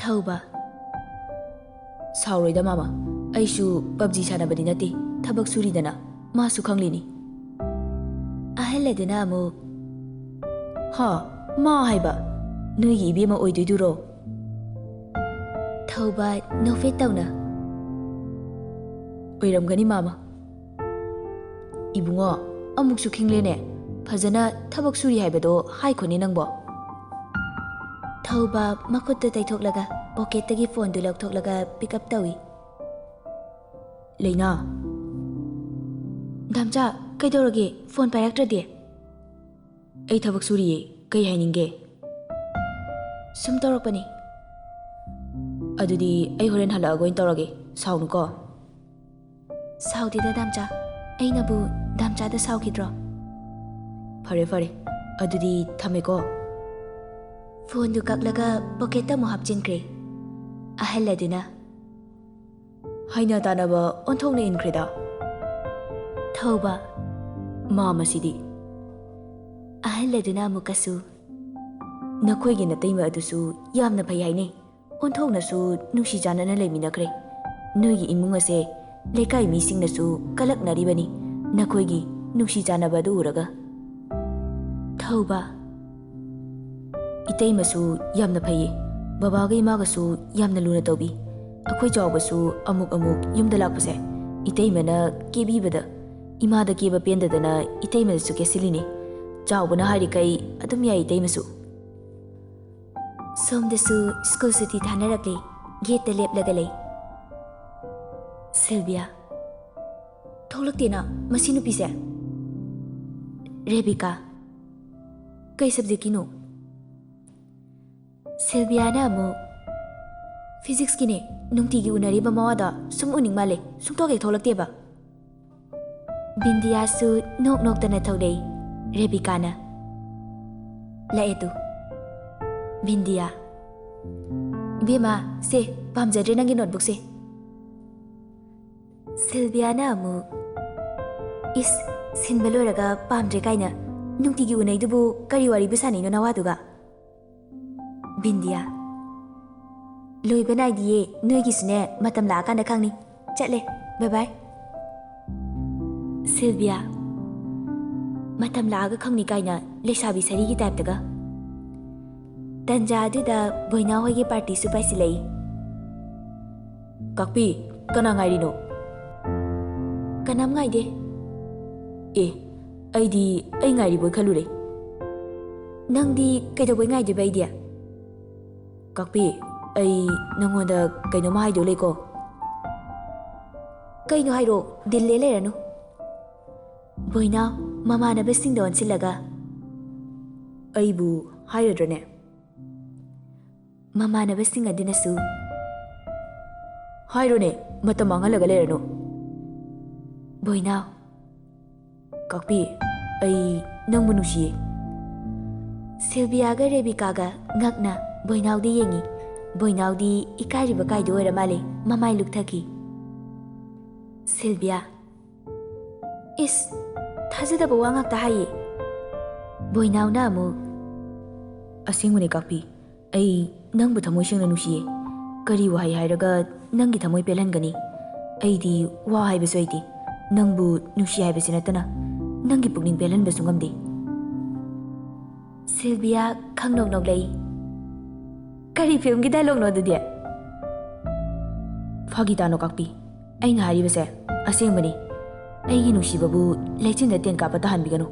ꯊꯧꯕ: ꯁꯥꯎꯔꯣꯏꯗ ꯃꯥꯃ, ꯑꯩꯁꯨ ꯄꯞꯖꯤ ꯁꯥꯟꯅꯕꯗꯤ ꯅꯠꯇꯦ, ꯊꯕꯛ ꯁꯨꯔꯤꯗꯅ, ꯃꯥꯁꯨ ꯈꯪꯂꯤꯅꯤ꯫ ꯑꯍꯜ ꯑꯗꯨꯅ ꯑꯃꯨꯛ: ꯍꯥ? ꯃꯥ ꯍꯥꯏꯕ? ꯅꯣꯏꯒꯤ ꯏꯕꯦꯝꯃ ꯑꯣꯏꯗꯣꯏꯗꯨꯔꯣ? ꯊꯧꯕ ꯅꯣꯛꯐꯦꯠ ꯇꯧꯅ: ꯑꯣꯏꯔꯝꯒꯅꯤ ꯃꯥꯃ꯫ ꯏꯕꯨꯡꯉꯣ, ꯑꯃꯨꯛꯁꯨ ꯈꯤꯡꯂꯦꯅꯦ꯫ ꯐꯖꯅ ꯊꯕꯛ ꯁꯨꯔꯤ ꯍꯥꯏꯕꯗꯣ ꯍꯥꯏꯈꯣꯅꯦ ꯅꯪꯕꯣ꯫ ꯊꯧꯕ ꯃꯈꯨꯠꯇꯨ ꯇꯩꯊꯣꯛꯂꯒ ꯄꯣꯀꯦꯠꯇꯒꯤ ꯐꯣꯟꯗꯨ ꯂꯧꯊꯣꯛꯂꯒ ꯄꯤꯛ ꯑꯞ ꯇꯧꯏ꯫ ꯂꯩꯅꯥ꯫ ꯗꯥꯝꯆꯥ, ꯀꯩꯗꯧꯔꯒꯦ? ꯐꯣꯟ ꯄꯥꯏꯔꯛꯇ꯭ꯔꯗꯤ? ꯑꯩ ꯊꯕꯛ ꯁꯨꯔꯤꯌꯦ, ꯀꯩ ꯍꯥꯏꯅꯤꯡꯒꯦ? ꯁꯨꯝ ꯇꯧꯔꯛꯄꯅꯤ꯫ ꯑꯗꯨꯗꯤ ꯑꯩ ꯍꯣꯔꯦꯟ ꯍꯜꯂꯛꯑꯒ ꯑꯣꯏꯅ ꯇꯧꯔꯒꯦ, ꯁꯥꯎꯅꯨꯀꯣ꯫ ꯁꯥꯎꯗꯦꯗ ꯗꯥꯝꯆꯥ, ꯑꯩꯅꯕꯨ ꯗꯥꯝꯆꯥꯗ ꯁꯥꯎꯈꯤꯗ꯭ꯔꯣ? ꯐꯔꯦ ꯐꯔꯦ, ꯑꯗꯨꯗꯤ ꯊꯝꯃꯦꯀꯣ꯫ ꯐꯣꯟꯗꯨ ꯀꯛꯂꯒ ꯄꯣꯀꯦꯠꯇ ꯑꯃꯨꯛ ꯍꯥꯞꯆꯤꯟꯈ꯭ꯔꯦ꯫ ꯑꯍꯜ ꯑꯗꯨꯅ: ꯍꯥꯏꯅ ꯇꯥꯅꯕ ꯑꯣꯟꯊꯣꯛꯅ ꯏꯟꯈ꯭ꯔꯦꯗ꯫ ꯊꯧꯕ: ꯃꯥ ꯃꯁꯤꯗꯤ꯫ ꯑꯍꯜ ꯑꯗꯨꯅ ꯑꯃꯨꯛꯀꯁꯨ: ꯅꯈꯣꯏꯒꯤ ꯅꯇꯩꯃ ꯑꯗꯨꯁꯨ ꯌꯥꯝꯅ ꯐꯩ ꯍꯥꯏꯅꯦ꯫ ꯑꯣꯟꯊꯣꯛꯅꯁꯨ ꯅꯨꯡꯁꯤ ꯆꯥꯟꯅꯅ ꯂꯩꯃꯤꯟꯅꯈ꯭ꯔꯦ꯫ ꯅꯣꯏꯒꯤ ꯏꯃꯨꯡ ꯑꯁꯦ ꯂꯩꯀꯥꯏ ꯃꯤꯁꯤꯡꯅꯁꯨ ꯀꯂꯛꯅꯔꯤꯕꯅꯤ, ꯅꯈꯣꯏꯒꯤ ꯅꯨꯡꯁꯤ ꯆꯥꯟꯅꯕ ꯑꯗꯨ ꯎꯔꯒ꯫ ꯊꯧꯕ: ꯏꯇꯩꯃꯁꯨ ꯌꯥꯝꯅ ꯐꯩꯌꯦ꯫ ꯕꯕꯥꯒ ꯏꯃꯥꯒꯁꯨ ꯌꯥꯝꯅ ꯂꯨꯅ ꯇꯧꯕꯤ꯫ ꯑꯩꯈꯣꯏ ꯆꯥꯎꯕꯁꯨ ꯑꯃꯨꯛ ꯑꯃꯨꯛ ꯌꯨꯝꯗ ꯂꯥꯛꯄꯁꯦ ꯏꯇꯩꯃꯅ ꯀꯦꯕꯤꯕꯗ ꯏꯃꯥꯗ ꯀꯦꯕ ꯄꯦꯟꯗꯗꯅ ꯏꯇꯩꯃꯗꯁꯨ ꯀꯦꯁꯤꯜꯂꯤꯅꯤ꯫ ꯆꯥꯎꯕꯅ ꯍꯥꯏꯔꯤꯈꯩ ꯑꯗꯨꯝ ꯌꯥꯏ ꯏꯇꯩꯃꯁꯨ꯫ ꯁꯣꯝꯗꯁꯨ ꯁ꯭ꯀꯨꯜ ꯁꯨꯇꯤ ꯊꯥꯅꯔꯛꯂꯦ꯫ ꯒꯦꯠꯇ ꯂꯦꯞꯂꯒ ꯂꯩ꯫ ꯁꯤꯜꯚꯤꯌꯥ: ꯊꯣꯛꯂꯛꯇꯦꯅ ꯃꯁꯤ ꯅꯨꯄꯤꯁꯦ꯫ ꯔꯦꯕꯤꯀꯥ: ꯀꯩ ꯁꯕꯖꯦꯛꯀꯤꯅꯣ? ꯁꯤꯜꯚꯤꯌꯥꯅ ꯑꯃꯨꯛ: ꯐꯤꯖꯤꯛꯁꯀꯤꯅꯦ꯫ ꯅꯨꯡꯇꯤꯒꯤ ꯎꯅꯔꯤꯕ ꯃꯋꯥꯗꯣ ꯁꯨꯝ ꯎꯅꯤꯡ ꯃꯥꯜꯂꯦ꯫ ꯁꯨꯡꯊꯣꯛ ꯍꯦꯛ ꯊꯣꯛꯂꯛꯇꯦꯕ꯫ ꯕꯤꯟꯗꯤꯌꯥꯁꯨ ꯅꯣꯛ ꯅꯣꯛꯇꯅ ꯊꯣꯛꯂꯛꯏ꯫ ꯔꯦꯕꯤꯀꯥꯅ: ꯂꯥꯛꯑꯦ ꯇꯨ꯫ ꯕꯤꯟꯗꯤꯌꯥ: ꯏꯕꯦꯝꯃ, ꯁꯦ, ꯄꯥꯝꯖꯗ꯭ꯔꯦ ꯅꯪꯒꯤ ꯅꯣꯠꯕꯨꯛꯁꯦ꯫ ꯁꯤꯜꯚꯤꯌꯥꯅ ꯑꯃꯨꯛ: ꯏꯁ, ꯁꯤꯟꯕ ꯂꯣꯏꯔꯒ ꯄꯥꯝꯗ꯭ꯔꯦ ꯀꯥꯏꯅ꯫ ꯅꯨꯡꯇꯤꯒꯤ ꯎꯅꯩꯗꯨꯕꯨ ꯀꯔꯤ ꯋꯥꯔꯤꯕꯨ ꯁꯥꯟꯅꯩꯅꯣ ꯅꯋꯥꯗꯨꯒ? ꯕꯤꯟꯗꯤꯌꯥ: ꯂꯣꯏꯕ ꯅꯥꯏꯗꯤꯌꯦ, ꯅꯣꯏꯒꯤꯁꯨꯅꯦ ꯃꯇꯝ ꯂꯥꯛꯑꯀꯥꯟꯗ ꯈꯪꯅꯤ꯫ ꯆꯠꯂꯦ, ꯕꯥꯏ ꯕꯥꯏ꯫ ꯁꯤꯜꯚꯤꯌꯥ, ꯃꯇꯝ ꯂꯥꯛꯑꯒ ꯈꯪꯅꯤ ꯀꯥꯏꯅ ꯂꯩꯁꯥꯕꯤ ꯁꯥꯔꯤꯒꯤ ꯇꯥꯏꯞꯇꯒ꯫ ꯇꯟꯖꯥ ꯑꯗꯨꯗ ꯕꯣꯏꯅꯥꯎ ꯍꯣꯏꯒꯤ ꯄꯥꯔꯇꯤꯁꯨ ꯄꯥꯏꯁꯤꯜꯂꯛꯏ꯫ ꯀꯥꯛꯄꯤ, ꯀꯅꯥ ꯉꯥꯏꯔꯤꯅꯣ? ꯀꯅꯥꯝ ꯉꯥꯏꯗꯦ꯫ ꯑꯦ, ꯑꯩꯗꯤ ꯑꯩ ꯉꯥꯏꯔꯤꯕꯣꯏ ꯈꯜꯂꯨꯔꯦ꯫ ꯅꯪꯗꯤ ꯀꯩꯗꯧꯕꯩ ꯉꯥꯏꯗꯣꯏꯕ ꯑꯩꯗꯤ? ꯀꯥꯛꯄꯤ, ꯑꯩ ꯅꯪꯉꯣꯟꯗ ꯀꯩꯅꯣꯝꯃ ꯍꯥꯏꯗꯧ ꯂꯩꯀꯣ꯫ ꯀꯩꯅꯣ ꯍꯥꯏꯔꯣ, ꯗꯤꯜꯂꯦ ꯂꯩꯔꯅꯨ꯫ ꯕꯣꯏꯅꯥꯎ ꯃꯃꯥꯟꯅꯕꯁꯤꯡꯗ ꯑꯣꯟꯁꯤꯜꯂꯒ, ꯑꯩꯕꯨ ꯍꯥꯏꯔꯗ꯭ꯔꯅꯦ? ꯃꯃꯥꯟꯅꯕꯁꯤꯡ ꯑꯗꯨꯅꯁꯨ, ꯍꯥꯏꯔꯣꯅꯦ, ꯃꯇꯝ ꯃꯥꯡꯍꯜꯂꯒ ꯂꯩꯔꯅꯨ꯫ ꯕꯣꯏꯅꯥꯎ, ꯀꯥꯛꯄꯤ, ꯑꯩ ꯅꯪꯕꯨ ꯅꯨꯡꯁꯤꯌꯦ꯫ ꯁꯤꯜꯚꯤꯌꯥꯒ ꯔꯦꯕꯤꯀꯥꯒ ꯉꯛꯅ ꯕꯣꯏꯅꯥꯎꯗ ꯌꯦꯡꯉꯤ꯫ ꯕꯣꯏꯅꯥꯎꯗꯤ ꯏꯀꯥꯏꯔꯤꯕ ꯀꯥꯏꯗꯨ ꯑꯣꯏꯔ ꯃꯥꯜꯂꯦ, ꯃꯃꯥꯏ ꯂꯨꯛꯊꯈꯤ꯫ ꯁꯤꯜꯚꯤꯌꯥ, ꯏꯁ, ꯊꯥꯖꯗꯕ ꯋꯥ ꯉꯥꯛꯇ ꯍꯥꯏꯌꯦ꯫ ꯕꯣꯏꯅꯥꯎꯅ ꯑꯃꯨꯛ, ꯑꯁꯦꯡꯕꯅꯦ ꯀꯥꯛꯄꯤ, ꯑꯩ ꯅꯪꯕꯨ ꯊꯃꯣꯏ ꯁꯦꯡꯅ ꯅꯨꯡꯁꯤꯌꯦ꯫ ꯀꯔꯤ ꯋꯥꯍꯩ ꯍꯥꯏꯔꯒ ꯅꯪꯒꯤ ꯊꯃꯣꯏ ꯄꯦꯜꯍꯟꯒꯅꯤ? ꯑꯩꯗꯤ ꯋꯥ ꯍꯥꯏꯕꯁꯨ ꯍꯩꯇꯦ꯫ ꯅꯪꯕꯨ ꯅꯨꯡꯁꯤ ꯍꯥꯏꯕꯁꯤ ꯅꯠꯇꯅ ꯅꯪꯒꯤ ꯄꯨꯛꯅꯤꯡ ꯄꯦꯜꯍꯟꯕꯁꯨ ꯉꯝꯗꯦ꯫ ꯁꯤꯜꯚꯤꯌꯥ ꯈꯪꯅꯣꯛ ꯅꯣꯛꯂꯛꯏ꯫ ꯀꯔꯤ ꯐꯤꯜꯝꯒꯤ ꯗꯥꯏꯂꯣꯛꯅꯣ ꯑꯗꯨꯗꯤ? ꯐꯥꯒꯤ ꯇꯥꯅꯣ ꯀꯥꯛꯄꯤ, ꯑꯩꯅ ꯍꯥꯏꯔꯤꯕꯁꯦ ꯑꯁꯦꯡꯕꯅꯤ꯫ ꯑꯩꯒꯤ ꯅꯨꯡꯁꯤꯕꯕꯨ ꯂꯩꯆꯤꯟꯗ ꯇꯦꯟ ꯀꯥꯞꯄ ꯇꯥꯍꯟꯕꯤꯒꯅꯨ꯫